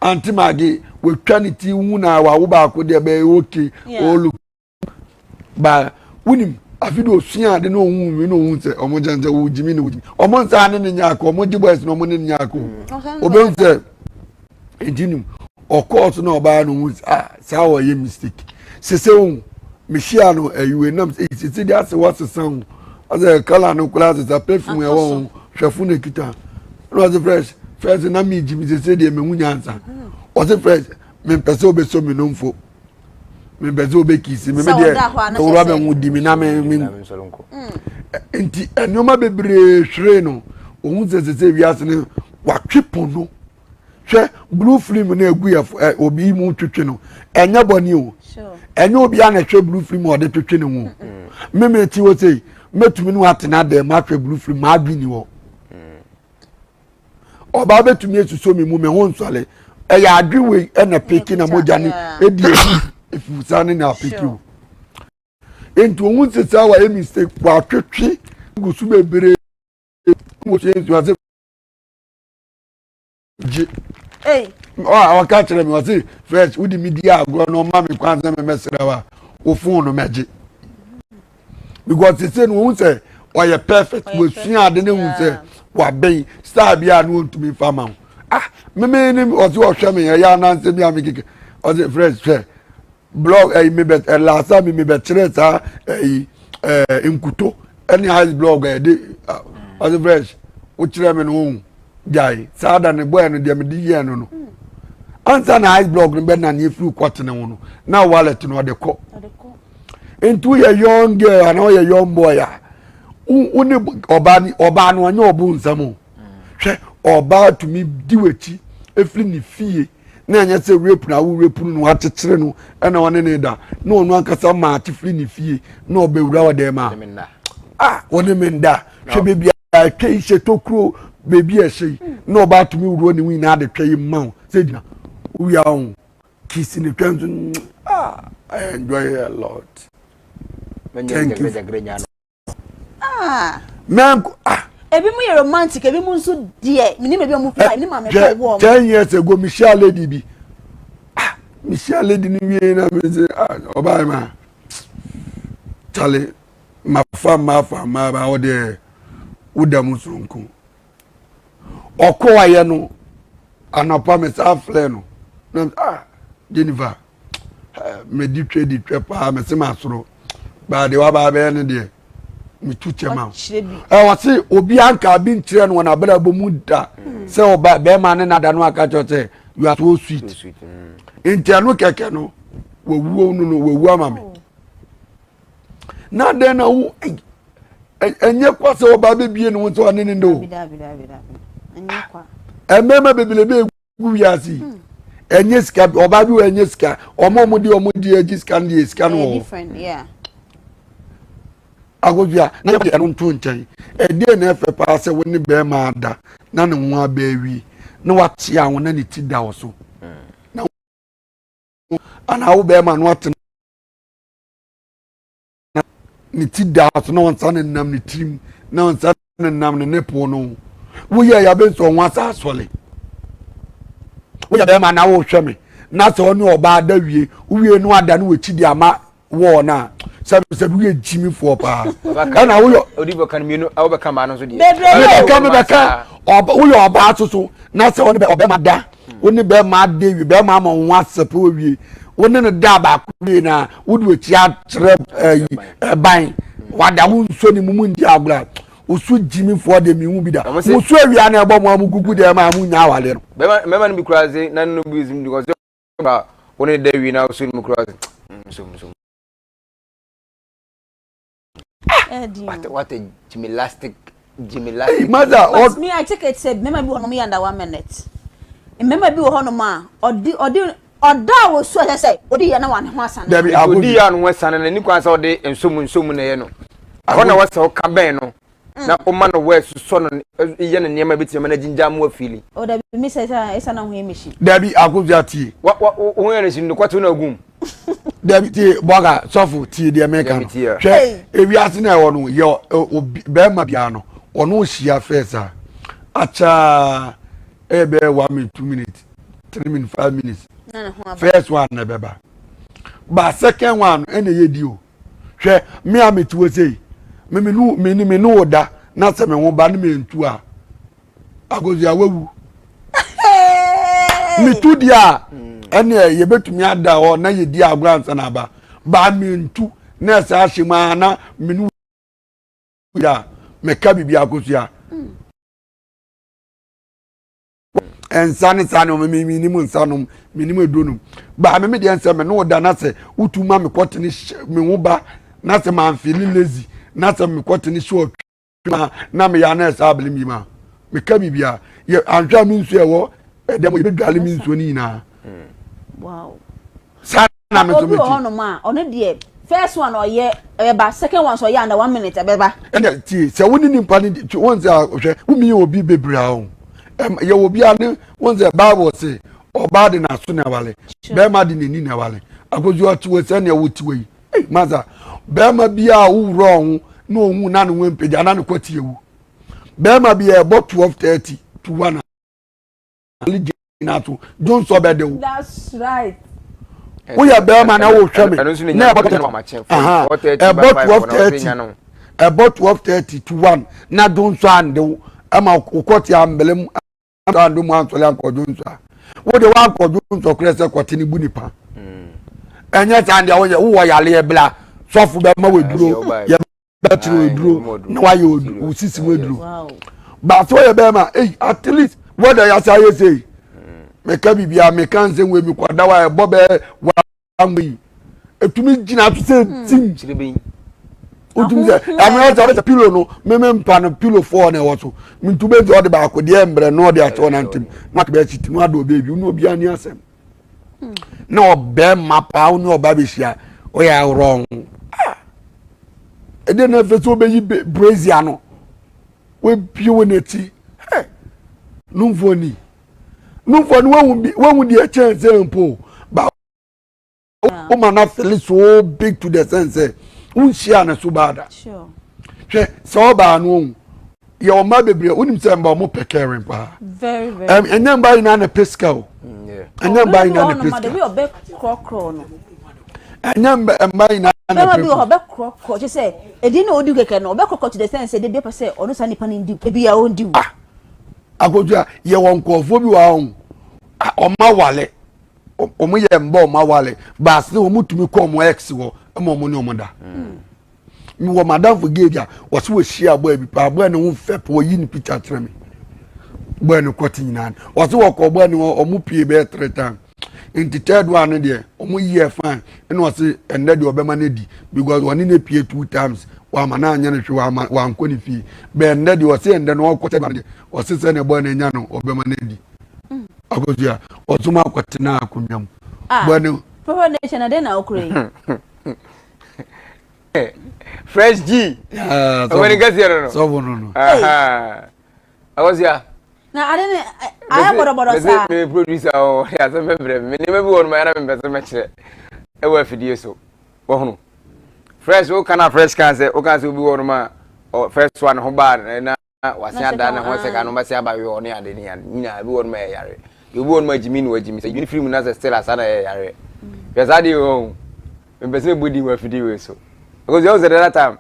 ante maage watwa ne ti hu na wawo baako deɛ bɛyɛ okay ɔɔlu ba wunim afi de osua ade na ohun mi na ohun sɛ wɔn gyɛn sɛ wɔgyimi na wɔgyimi wɔn nsa ne ne nyaako wɔn gye boys na wɔn ne ne nyaako obehu sɛ. nti nim ɔkɔɔ so na ɔbaa no ho ah saa ɔyɛ mistake sese o mehyia no ayiwe nam sɛ sese de asɛ wasesa o asɛ kala no koraa sesa perfume ɛwɔ ho hwɛfo na ekita na ɔse fresh fresh na mi gyi mi sese deɛ mehu nyansa ɔse fresh mempɛ sɛ ɔbɛsɔ me nomfo mempɛ sɛ ɔbɛkisi me me deɛ ɔwura bɛ ho di mi na me me nti nneɛma bebree hwere no ohun sɛ sese wiase no watwe pono. hwɛ blue film no egu yɛ ɛ obi mu twetwe no ɛnyɛ bɔne o ɛnyɛ obi a na ɛhwɛ blue film ɔde twetwe ne ho mmemme ti hɔ sei mɛtumi no atena dɛm ahwɛ blue film maa dwi ni hɔ ɔbaa bɛtumi esuso mi mu mi ho nsɔle ɛyɛ adwi wei ɛna peki na mogya ne edi efu efusa ne na apeki o nti ohun sisi a wayɛ mistake watwetwe gu so bebree wɔ so nsu ase. gye ɔka kyerɛ me ɔse fresh wode me di agorɔ na ɔma me kwan sɛ memɛsrɛ wo a wo fon no mɛgye because sese no ohun sɛ ɔyɛ perfect wɔsua ade no hu sɛ wabɛn star bi a no ɔntumi fa ma wo ah meme ne ɔse ɔhwɛ me ɛyɛ anansɛ bi a mekeke ɔse fresh hwɛ blog ɛyi mi bɛ ɛlaasa mi mi bɛ kyerɛ saa ɛyi ɛɛ nkuto ɛne ice blog ɛde ɔsi fresh wokyerɛ mi no ohun gyae saa da ne bɔyɛ no deɛ mi de yɛ no no ansa na ice blog no bɛ na ne efiri kɔtene ho no na wallet no ɔde kɔ nti woyɛ young girl anaa ɔyɛ young boy a wo ne ɔbaa ni ɔbaa no ɔnyɛ ɔbo nsɛm o hwɛ ɔbaa tumi di w'akyi efiri ne fie. na ɛnyɛ sɛ rape na wo rape no na wakyekyere no ɛna ɔne ne da na ɔno ankasa maa te firi ne fie na ɔbɛwura wɔ dɛm a ah wɔne me nda hwɛ baabi a ɛtwa yi hyɛ tokuro baabi a ɛhyɛ yi na ɔba atumi wuro ne ho nyinaa de twa yi mma wo sɛ gyina wowia ho kisi ne twa nso ah I enjoy a lot thank you.
Ah.
Mɛnko ah.
Ebi mu yɛ romantic, ebi mu nso deɛ, menim ebi a wɔn fi ne maame kɔ wɔ.
10 years ago, mehyia lady bi. Ah, mehyia lady no wie na me sɛ ah, ɔbaa yi ma. Charlie, ma fa ma fa ma ba wo deɛ, woda mu soronko. Ɔkɔɔyɛ no, anɔpa me saa frɛ no. Na ah, Jennifer. medi twɛ di twɛ paa mese masoro baa deɛ waba abɛyɛ no deɛ metu kyɛ ma wo ɔse obi anka bi nkyerɛ no wɔ n'abrabɔ mu da hmm. sɛ ɔba bɛrima ne nada no aka kyerɛ sɛ you are so sweet hmm. nti ɛno kɛkɛ no wawuo no no wawu ama me oh. na dɛn na wo ɛnyɛ kwa sɛ ɔba bɛbie ne ho sɛ ɔne ne dɛ o ɛmɛɛma bebrebe gu wiase yi hmm. ɛnyɛ sika ɔbaa bi wɔ ɛnyɛ sika ɔmo ɔmo de ɔmo di agyi sika no deɛ sika no wɔ hɔ akosua na yɛ ɛno nto nkyɛn ɛdeɛ na ɛfɛ paa sɛ wo ne bɛrima ada na ne ho abɛ awie na wate aho na ne ti da wo so na anaa wo bɛrima no atena ne ti da so na ɔnsa ne nam ne tirim na ɔnsa ne nam ne nipple no woyɛ ya bɛ nsɔ ho asa asɔle woyɛ bɛrima na wohwɛ me na sɛ ɔne ɔbaa da wie wowie no ada no wɔkyi de ama wɔɔ no a sɛbisɛbi woyɛ gyimifoɔ paa ɛna woyɛ
odi bɛka no mmienu a wobɛka mmaa no nso deɛ
mebɛka mebɛka. Ɔba woyɛ ɔbaa soso na sɛ ɔne ɔbɛma da wo ne bɛrima ade wie bɛrima ama wo ho asɛpɛ wɔ wie wo ne no da baako wie na wode w'akyi akyerɛ ɛyi ɛban wada wo nsuo ne mu mu ndi agorɔ a wosu gyimifoɔ deɛ mehu bi da musu awia na ɛbɔ mo a mo gugu deɛ ma mo nya awale no.
Bɛrima bɛrima no bi kura se na no bi sim because ba wo ne da wie na wosu ne mu kura se nso nso. What what a gymnastic gymnastic.
Hey, mother,
but me I take it sɛ mmarima bi wɔ hɔnom yɛ under one minute. Mmarima bi wɔ hɔnom a ɔde ɔde ɔda a wɔsu ɛsɛ sɛ ɔdi yɛ na wɔn ho asane.
Dabi
ɔdi yɛ ano asane na ni kwan sɛ ɔde nsomu nsomu na ɛyɛ no. Ɛhɔ na wɔsɛ ɔka bɛn no na ɔma no wɔ ɛsosɔ no yɛ no nneɛma bi tìmɛ na gyingya mu afili.
O dabi mi sɛ ɛsɛ ɛsɛ na ho yɛ mehyi.
Dabi akofi atie.
Wa wa ho yɛ ne si no kɔte na ogum.
Dabi tie bɔga sɔfo tie deɛ meka no. Hwɛ ewiase na ɛwɔ no yɛ obi bɛrima biara no ɔno hyia fɛs a akyaa ɛyɛ bɛyɛ 1 minute, 2 minutes, 3 minutes, 5 minutes. First one na ɛbɛba. Ba second one ɛna ɛyɛ di o. Hwɛ me a mete hɔ sei me me ne me ne me ne wo da na sɛ me ho ba ne me ntu a akosua wawu metu deɛ a ɛneɛ yɛbɛtumi ada hɔ na yɛdi agorɔ ansa na aba baa mentu na ɛsɛ ahyɛ mu a na me ne wo da meka biribi akosua. Nsa ne saa nneɛma mi mi nim nsa nom mi nim aduro nom baa mi mi deɛ nsɛ mi ne wo da na sɛ wotu ma mi kɔte ne hyɛ mi ho ba na sɛ maa nfili lazy na sɛ mi kɔte ne hyɛ ɔtwe ma na mi yɛ ana ɛsɛ abili mi ma mi ka biribi a yɛ anhwɛ a mi nsuo ɛwɔ ɛdɛm yɛ bɛ dwale mi nsuo ne nyinaa.
Wow.
Saa na me nso
Obi
mete.
wɔ hɔnom a ɔno deɛ first one ɔyɛ ɛbɛba, second one nso ɔyɛ under one minute ɛbɛba.
Ɛna tie sɛ wo ne nipa ne di wɔn sɛ hwɛ wo mi yɛ obi bebree a o ɛm yɛ obi a ne wɔn sɛ Bible se ɔbaa de n'aso na ɛwale bɛrima de n'ani na ɛwale akosi ɔte wɔ sɛ nea wɔte wɔ yi ei masa bɛrima bi a wowura ɔho na ohun na ne ho mpagya na ne kɔ tie wu bɛrima bi a ɛbɔ 12:30 to 1 ale gyina so dwonsɔ bɛ de wo.
That's right.
Woyɛ bɛrima na wohwɛ me na ɛbɔ ɛbɔ 12:30 ɛbɔ 12:30 to 1 na dwonsɔ ande wo ɛma wokɔ te ambele mu ando mu ansɔle ankɔ dwonsɔ a wode wankɔ dwonsɔ korɛ sɛ kɔte ne bu nipa ɛnyɛ saa deɛ woyɛ wowɔ yaleɛ bla sɔfo bɛma waduro yɛ bɛkyerɛ oduro na wayɛ wo sisi mu aduro baasa ɔyɛ bɛrima eyi at least wɔda yɛ asa ayɛ sei meka biribiara meka nsɛm wei mekɔda wa ɛbɔ bɛɛ wa yi etumi gyina so sɛ tim wotumi sɛ ɛmɛ sɛ ɔbɛsɛ pilo no meme mpa no pilo fɔɔ na ɛwɔ so ntu bɛ sɛ ɔde baako deɛ mbrɛ na ɔde akyɛ ɔnantem na ɔde bɛɛ kyiti na ɔde ɔbɛ ebi na obi ani asɛm na ɔbɛrima paa wo ne ɔba bɛhyia ɔyɛ aworɔ ho ɛdeɛ na afei sɛ wobɛyi brazier no wabie wɔ n'akyi ɛ numfoɔ ni numfoɔ no wahu bi wahu deɛ kyɛn sɛ mpo ba woma no afele so big to the sense sɛ wonhyia ne so baada hwɛ sɛ ɔbaa no ohu yɛ ɔma bebree wonim sɛ mba ɔmo pɛ caring paa ɛnyɛ mba nyinaa na pɛ sika o
mm,
ɛnyɛ mba nyinaa na pɛ sika ɛnyɛ mba nyinaa na pɛ
bi wɔ hɔ ɔbɛkorɔkorɔ kyɛ sɛ ɛdi na ɔdi kɛkɛ no ɔbɛkorɔkorɔ to the sense sɛ debi ɔpɛ sɛ ɔno saa nipa no ndi ebi a ɔndi wo.
Ah, akotua yɛ wɔ nkurɔfoɔ bi wɔ hɔ ɔma wale ɔmo yɛ mba ɔma wale baasi ɔmo tumi kɔ ɔmo ex hɔ ɛma ɔmo ne ɔmo da. Mm. Mewɔ madamfo gay bi a wɔsi wɔhyia boy bi paa boy no ho fɛ paa ɔyi ne picture kyerɛ me boy no kɔte nyinaa no wɔsi wɔkɔ boy no ɔmo pie bɛyɛ three times nti third one no deɛ ɔmo yɛ fine ɛna ɔsi ɛnɛ deɛ ɔbɛma no di because ɔne ne pie two times wama no anyɛ no hwɛ wama wankɔ ne fie bɛɛ ɛnɛ deɛ ɔsi ɛnɛ no ɔkɔ third one deɛ ɔsi sɛ ne boy no anya no ɔbɛma no di akosua ɔsom akɔtena akonnwa mu
ah,
boy no.
Papa nation na den na okure yi.
Fresh G. Ɔmɔ ni kɛseɛ no no.
Sɔfo no no.
Akosua.
Na ade ne ayɛ bɔdɔbɔdɔ saa.
Me producer o ɔde asɛm bɛbrɛ me. Nneɛma bi wɔ no ma yɛn na mepɛ sɛ mɛkyerɛ ɛwɔ afidie so. Wɔhono. Fresh wo kana fresh kan sɛ wo kan sɛ obi wɔ no ma first one ho baa na wase ada ne ho sɛ ka no bɛsɛ aba wɔ ne ade ne ade nyinaa ebi wɔ no ma yɛ yare. Obi wɔ no ma gyimi na wagyimi sɛ gyimi firi mu na sɛ still asa na yɛ yare. Hwɛ saa deɛ wɔ ho. Mepɛ sɛ mebɔ din wɔ afidie wei so. Because you know the other time.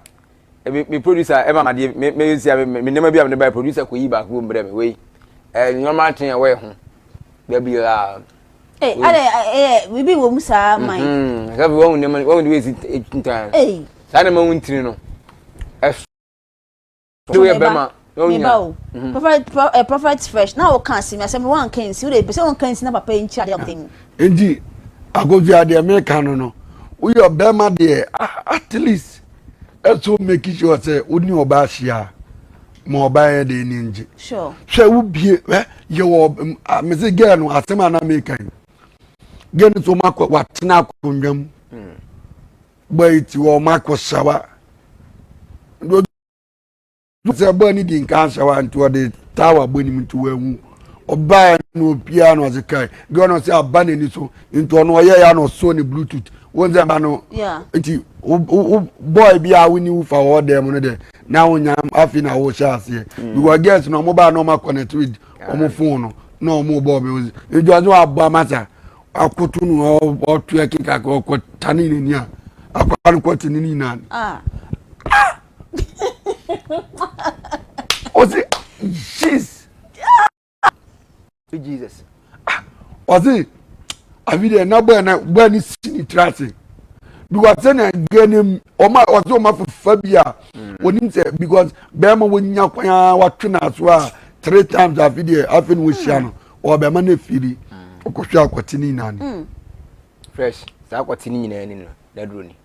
Me me producer ɛma ma deɛ me me si me me nneɛma bi a me de ba producer kɔ yi baako wɔ mbrɛ me wei ɛɛ nneɛma ten ɛwɔ ɛho baabi a.
Ee adɛ ɛyɛ biribi wɔ mu saa man.
Sɛ wɔn nneɛma wɔn de wei si ntan. Saa nneɛma wɔn ntini no ɛso.
De woyɛ bɛma meba o mhm. prophet eh, prophet fresh na wɔka asɛm asɛm no wɔnka nsi wode pɛ sɛ wɔnka nsi na papa yi nkyerɛ adeɛ ɔpɛ mu.
Nti akosua deɛ meka no no woyɛ ɔbɛrima deɛ ah, at least ɛso make sure sɛ wo ne ɔbaa hyia a ma ɔbaa yɛ deɛ ani ngye hwɛ wo bie ɛ yɛ wɔ mese girl no asɛm a na meka yi girl no so ɔmo akɔ watena akonnwa mu hmm. bɔ yi ti wɔ ɔmo akɔ sawa sɛ bɔɔ ne di nka ahyɛ wa nti ɔde tawa bɔ nim nti wahu ɔbaa na obiara na ɔdze kae deɛ ɔno sɛ aba n'ani so nti ɔno ɔyɛ ya na ɔsɔ ne bluetooth wɔn sɛ mba no nti wo bɔɔl bi a woni wo fa wɔ dan mu no deɛ na wonya afei na wohyɛ aseɛ mm. because girls no ɔmo baa na ɔmo akɔnɛt with ɔmo phone no na ɔmo bɔɔl bi nti ɔsɛ wabɔ amasa akoto no ɔto ɛkeka ɔkɔ tane n'ani a akwa no kɔ te ne nyinaa ah. ah! ɔsi jeez
jesus
ah, ɔsi afi deɛ na bɔyɛ na bɔyɛ ne si ne tiri ase because sɛnea gɛ ne ɔma ɔsi ɔma fefa bi a hmm. onim sɛ because bɛrima wonya kwan a watwe n'aso a three times afi deɛ afi na wohyia no ɔbɛma no efiri hmm. ɔkɔhwɛ akɔte ne nyinaa ni. Hmm.
fresh saa akɔte ne nyinaa ni no n'aduro ni.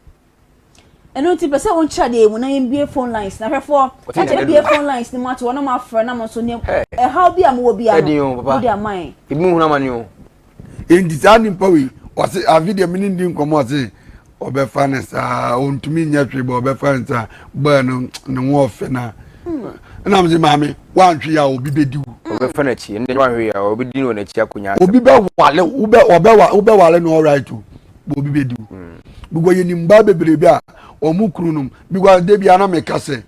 Ɛno nti pɛ sɛ wo nkyerɛ adeɛ mu na yɛn phone lines na hwɛfoɔ na kyerɛ bie phone lines no mu ato hɔ na mo afrɛ na mo nso ne ɛhaw bi a mo wɔ bi ano mo de ama yɛn.
Ebi mu hunu amane o.
Enti saa nipa wei ɔse afi deɛ mene ndi nkɔmmɔ ɔse ɔbɛfa ne saa ɔntumi nyɛ hwee bɔ ɔbɛfa ne saa bɔɛ no ne ho ɔfɛ na ɛna mo se maame woanhwe yɛ a obi bɛdi wo.
Ɔbɛfa n'akyi ɛnna woanhwe yɛ a obi di no wɔ n'akyi akɔnya asɛm.
Obi bɛwale wobɛ ɔbɛwa wobɛwale no alright o bɔ obi bɛdi wo. Because yɛnim mmaa bebree bi a wɔn kunu nom because de bi ana meka sɛ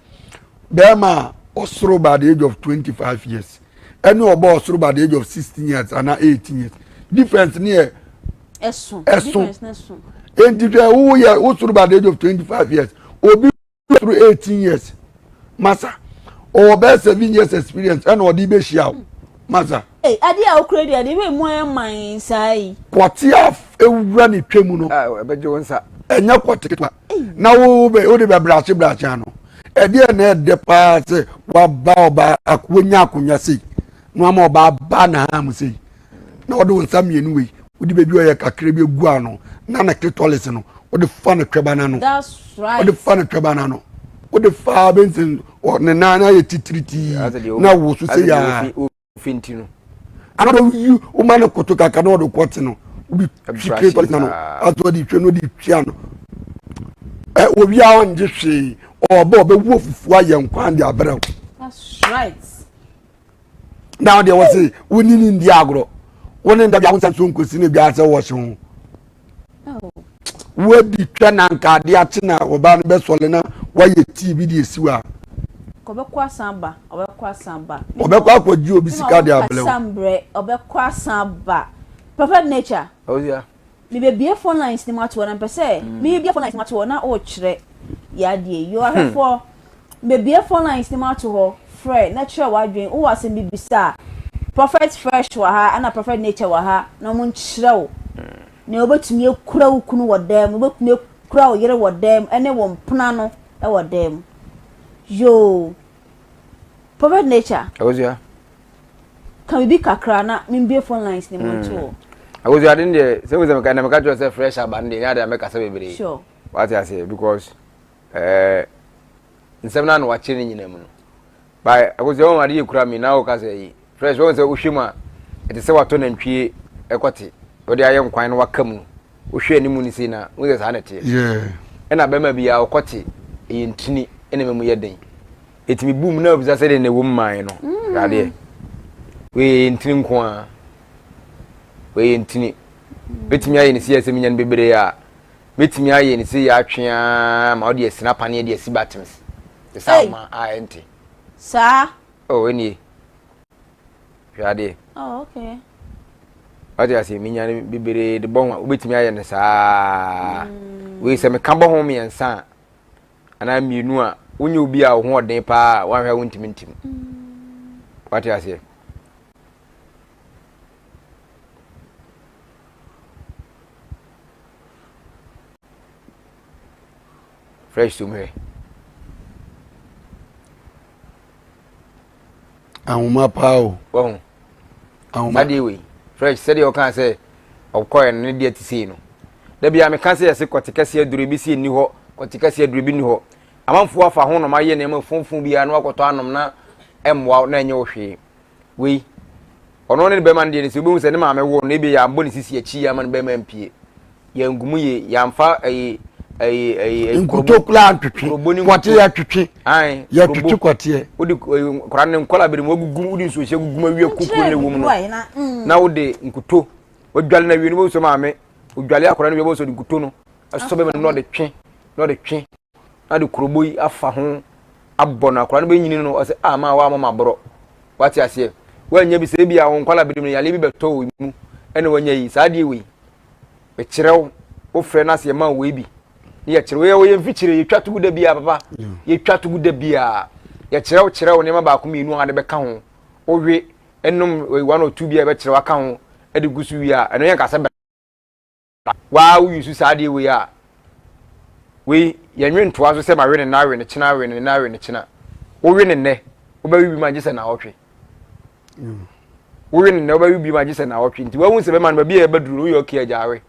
bɛrima a ɔsoro by the age of 25 years ɛne ɔba ɔsoro by the age of 16 years ana 18 years difference ne yɛ
ɛso
ɛso enti hwɛ woyɛ wosoro by the age of 25 years obi through 18 years masa ɔwɔ bɛyɛ 7 years experience ɛna ɔde bɛhyia wo masa.
Ee adeɛ a okura deɛ adeɛ bɛ mu ayɛ man saa yi.
Kɔte a ewura ne twɛ mu no.
Ɛbɛgye wo nsa.
Ɛnyɛ kɔte ketewa na wo bɛ wo de bɛ brase brase ano ɛdeɛ na ɛdɛ paa sɛ waba ɔba wonya akonnwa sei na wama ɔba aba na ha mu sei na ɔde wo nsa mmienu wei wode baabi ɔyɛ kakra bi egu ano na ne clitoris no wode fa ne twɛba n'ano wode fa ne twɛba n'ano wode fa bɛnsen ne nan ayɛ titiritii na wo so sɛ yaa
finti no
ana dɔ yi wo ma ne koto kaka na ɔde kɔte no wode twi clitoris n'ano ato ɔde twa no ɔde twia no ɛ obi a ɔngye hwee ɔbɛ ɔbɛwu ofufuo ayɛ nkwan de abrɛ wo.
That's right.
na deɛ wɔ se wo ne ne ndi agorɔ wo ne ndabea wo nsa nsuo nkosi ne dwa sɛ wɔhye ho wadi twa na nka adeɛ akye na ɔbaa no bɛsɔle na wayɛ tii bi de esi wa.
Ɔbɛkɔ asan ba ɔbɛkɔ asan ba.
Ɔbɛkɔ akɔgye obi sika de abrɛ
wo. Ɔbɛkɔ asan ba perfect nature.
Oh yeah.
Mebɛbue phone lines no mu ato hɔ na mepɛ sɛ mebue phone lines no mu ato hɔ na worekyerɛ yɛ adeɛ yi. Yoo ahwɛfoɔ, mebɛbue phone lines no mu ato hɔ, frɛ na kyerɛ w'adwene. Wowɔ asɛm bi bisa a, Prophet Fresh wɔ ha ɛna Prophet Nature wɔ ha na wɔn nkyerɛ wo nea wobɛtumi akura wo kunu wɔ dan mu, wobɛtumi akura wo yere wɔ dan mu ɛne wo mpena no wɔ dan mu. Yoo, Prophet Nature.
Awosua.
Ka biribi kakra na membue phone lines ne mu nto hɔ.
Awosua ade no deɛ sɛ wosɛ meka na meka kyerɛ sɛ fresh aba no deɛ nyɛ ade a mɛkasa bebree.
Sure.
Wate aseɛ because ɛɛ eh, nsɛm no a na wakyerɛ ne nyinaa mu no. By akosua wɔn ade yɛ kura mi na wɔka sɛ yi fresh wɔn sɛ wohwɛ mu a ɛte sɛ watɔ nantwie ɛkɔte wɔde ayɛ nkwan na waka mu no wohwɛ anim no sei na wohu sɛ saa na ɛteɛ. Ɛna bɛrima biara ɔkɔte ɛyɛ ntini ɛna ɛma mu yɛ den. Ɛtumi boom na obisa sɛdeɛ na ɛwɔ mu mae no. Hwɛ adeɛ. Wei yɛ ntini nko ara. Wei yɛ ntini. Mɛtumi ayɛ ne sei sɛ menya no bebree a, mɛtumi ayɛ ne sei atwe ara ma wode asina paneɛ de asi buttons. Te sɛ ahoma a ɛnte.
Saa.
Oh, ɛnie. Hwɛ adeɛ.
Oh, okay.
Wate ase, menya no bebree de bɔ ho a, wobɛtumi ayɛ no saa. Mm. Wei sɛ meka bɔ ho mmiɛnsa a, anaa mmienu a. Wonyɛ obi a wo ho ɔden paa a woanhwɛ a wontumi ntim. Wate aseɛ? Fresh som hwɛ.
Ahoma paa o.
Wahu.
Ahoma.
Sadeɛ wei. Fresh sɛdeɛ ɔkaa sɛ ɔkɔɛ no ne deɛ te sei no. Da bia meka sɛ yɛse kɔte kɛseɛ aduro ebi si nni hɔ, kɔte kɛseɛ aduro ebi nni hɔ. Amanfoɔ afa ho nom ayɛ nneɛma funfun biara na wakɔtɔ anom na ɛmmoa na ɛnyɛ wo hwee. Wei ɔno ne ne bɛrima no deɛ no sɛ wobɛhu sɛ ne maame woo no ebi yɛambɔ ne sisi akyi ama ne bɛrima mpie. Yɛngu mu yie, yɛamfa ɛyi ɛyi ɛyi
nkuto koraa ntwetwe kɔte yɛtwetwe yɛtwetwe kɔteɛ.
Wode nkwadaa ne nkwadaa bere mu wagugu wode nsuo hyɛ gugu mu awie kukuo ne wɔ mu no na wode nkuto wadwale na awie no wobɛhu sɛ maame odwale akwadaa no wie wobɛhu sɛ ɔde nkuto no asɔ bɛma no na ɔde twe na ɔde twe na ɔde kurobo yi afa ho abɔ no akwadaa no bɛnyini no ɔsɛ ah maa waa mama borɔ wate aseɛ woanya bi sɛ ebi a wo nkwadaa bere mu no yareɛ bi bɛtɔ wo mu ɛna wanya yi saa adeɛ wei mekyerɛ wo wofrɛ no ase yɛma wei bi ne yɛkyerɛ wo yɛwɔ yɛn mfikyire yɛtwa to gu da biara papa yɛtwa to gu da biara yɛkyerɛ wo kyerɛ wo nneɛma baako mmienu a de bɛka ho wowe ɛnom one or two bi a yɛbɛkyerɛ waka ho de gu so wie a ɛno yɛn kasa bɛ waa woyi so saa adeɛ wei a wei yɛnwe ntoa so sɛ ma we ne na we ne kyena we ne na we ne kyena wowe ne nnɛ wobɛwe bi ma gye sɛ na ɔtwe Wowe no nnɛ wobɛwe bi ma gye sɛ naawɔtwe nti wahu sɛ bɛma no baabi a ɛbɛduru no woyɛ okay agya awe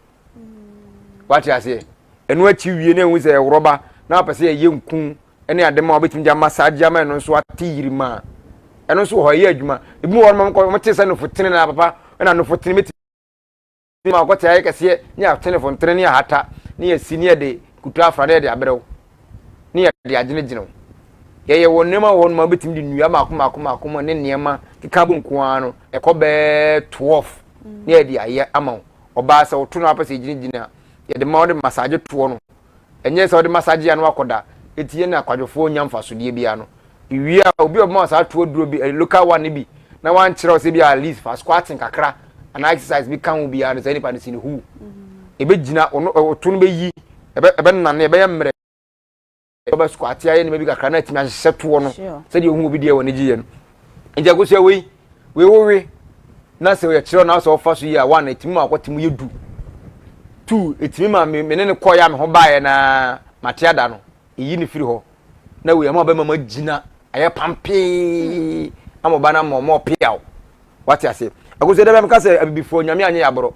wate aseɛ ɛno akyi wie na ɛhu sɛ ɛworɔba na wapɛ sɛ yɛyɛ nku ne ade ma wobɛtumi de ama saa gye ama ɛno nso ate yiri ma ɛno nso wɔ hɔ ɛyɛ adwuma ebi wɔ hɔ nom kɔ wɔte sɛ nofo tene na papa ɛna nofo tene bɛtumi ma ɔkɔte ayɛ kɛseɛ ne atenefo ntene ne ahata ne yɛsi ne yɛde kutu afra ne yɛde abrɛw ne yɛde agyenegyene wo yɛyɛ wɔ nneɛma wɔ hɔ nom a wobɛtumi de nnua mako mako mako ma ne nneɛma keka bɔ nko ara no ɛkɔ bɛɛ 12 ne yɛde ayɛ ama wo ɔbaa sɛ woto no apɛ sɛ ɛgyinagyina a yɛde ma wode massage toɔ no ɛnyɛ sɛ wode massage a no akɔda ɛti yɛ ne akwadwofoɔ nya mfasodeɛ biara no Wie a, obi a ɔbɛma wo saa toɔ duro bi, eh, local one no bi, na wankyerɛ wo sɛ bi at least fa squatting kakra anaa exercise bi ka ho biara no, saa nipa no si ne huu. Ɛbɛgyina, ɔno, ɔto no bɛyi, ɛbɛ, ɛbɛnane, ɛbɛyɛ mmerɛ. Ɔbɛ squat ayɛ nneɛma bi kakra na atumi ahyehyɛ toɔ no sɛdeɛ ohun obi deɛ wɔ ne gyeeɛ no. Nti akosua wei, wei wowe na sɛ yɛkyerɛ na sɛ ɔfa so yi a, one, ɛtumi ma akɔte mu yɛ du. Two, ɛtumi ma me, me ne ne kɔeɛ a me ho baeɛ na mate ada no. Eyi no firi hɔ na wei ama ɔbɛma ma gyina ayɛ pampee ama ɔba no ama ɔma ɔpeaw wate ase akosɛ dɛ bɛmka sɛ abibifoɔ nyame anyɛ yɛaborɔ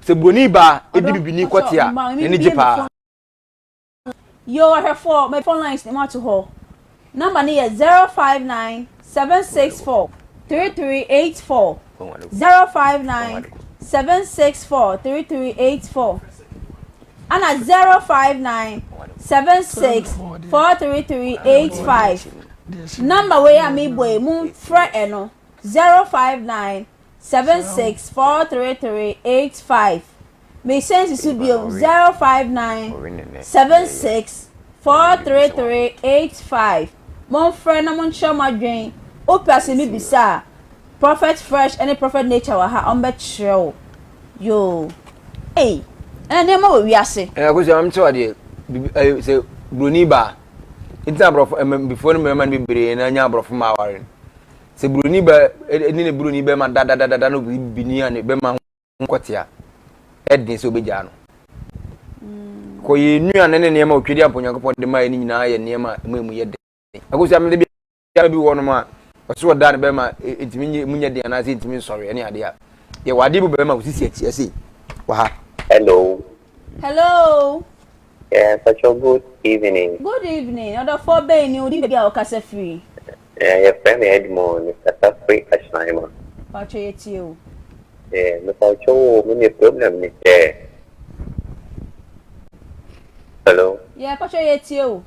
sɛ buroni baa ɛdi bibini kɔte a n'ani gye paa.
Yoo ahwɛfoɔ me phone lines no mato hɔ number no yɛ 059 764 3384 059 764 3384. Ana 059 76 433 85 number wei a mebɔ yi momfrɛ ɛno 059 76 433 85 mehyɛ nsusu biom 059 76 433 85 momfrɛ na monkyerɛ mo adwen wopɛ asɛm bi bisa a Prophet Fresh ne Prophet Nature wɔ ha ɔmbɛkyerɛ wo yoo ei ɛna nneɛma wɔ wiase.
Ɛna kosua maame kyerɛ adeɛ bibi ɛyɛ sɛ buroni baa nti na aborɔfo ɛmɛ bifoɔ no mmarima no bebree na nya aborɔfo mmaa aware no sɛ buroni ba ɛne ne buroni bɛrima dadadada na obi bibini a ne bɛrima ho kɔtea ɛden sɛ obɛgyaa no kɔ yɛ nnuane ne nneɛma otwedi ampa Onyankopɔn de maa yɛ no nyinaa yɛ nneɛma a ɛmu emu yɛ den akosua mede bi bi wɔ nom a ɔsɛ ɔda ne bɛrima ntumi nye mu nyɛ den anaasɛ ntumi nsɔre ɛne adeɛ a yɛwɔ adeɛ bi bɛrima osisi akyi ɛse wɔ ha.
Hello.
Hello.
Yeah, such a good evening.
Good evening. Ɔdɔfoɔ bɛn ni wodi baabi a wɔkasa firi?
Yeah, yɛfrɛ me Edmond, mekasa firi Ashaiman.
Pakyɛ yɛtie o.
Yeah, mepakyɛ wo, me me problem ne sɛ Hello.
Yeah, pakyɛ yɛtie o.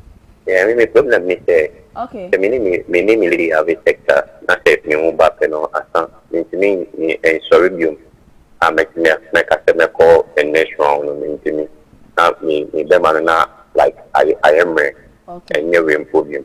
Yeah, me me problem ne sɛ,
Okay.
sɛ me ne me me ne me lady have sex a, na sɛ me ho ba pɛ no asa, mentumi me nsɔre biom a mɛtumi mɛka sɛ mɛkɔ the next round no mentumi. Na me me bɛma no na like ayɛ ayɛ mmerɛ,
Okay.
ɛnyɛ wei mpo biom.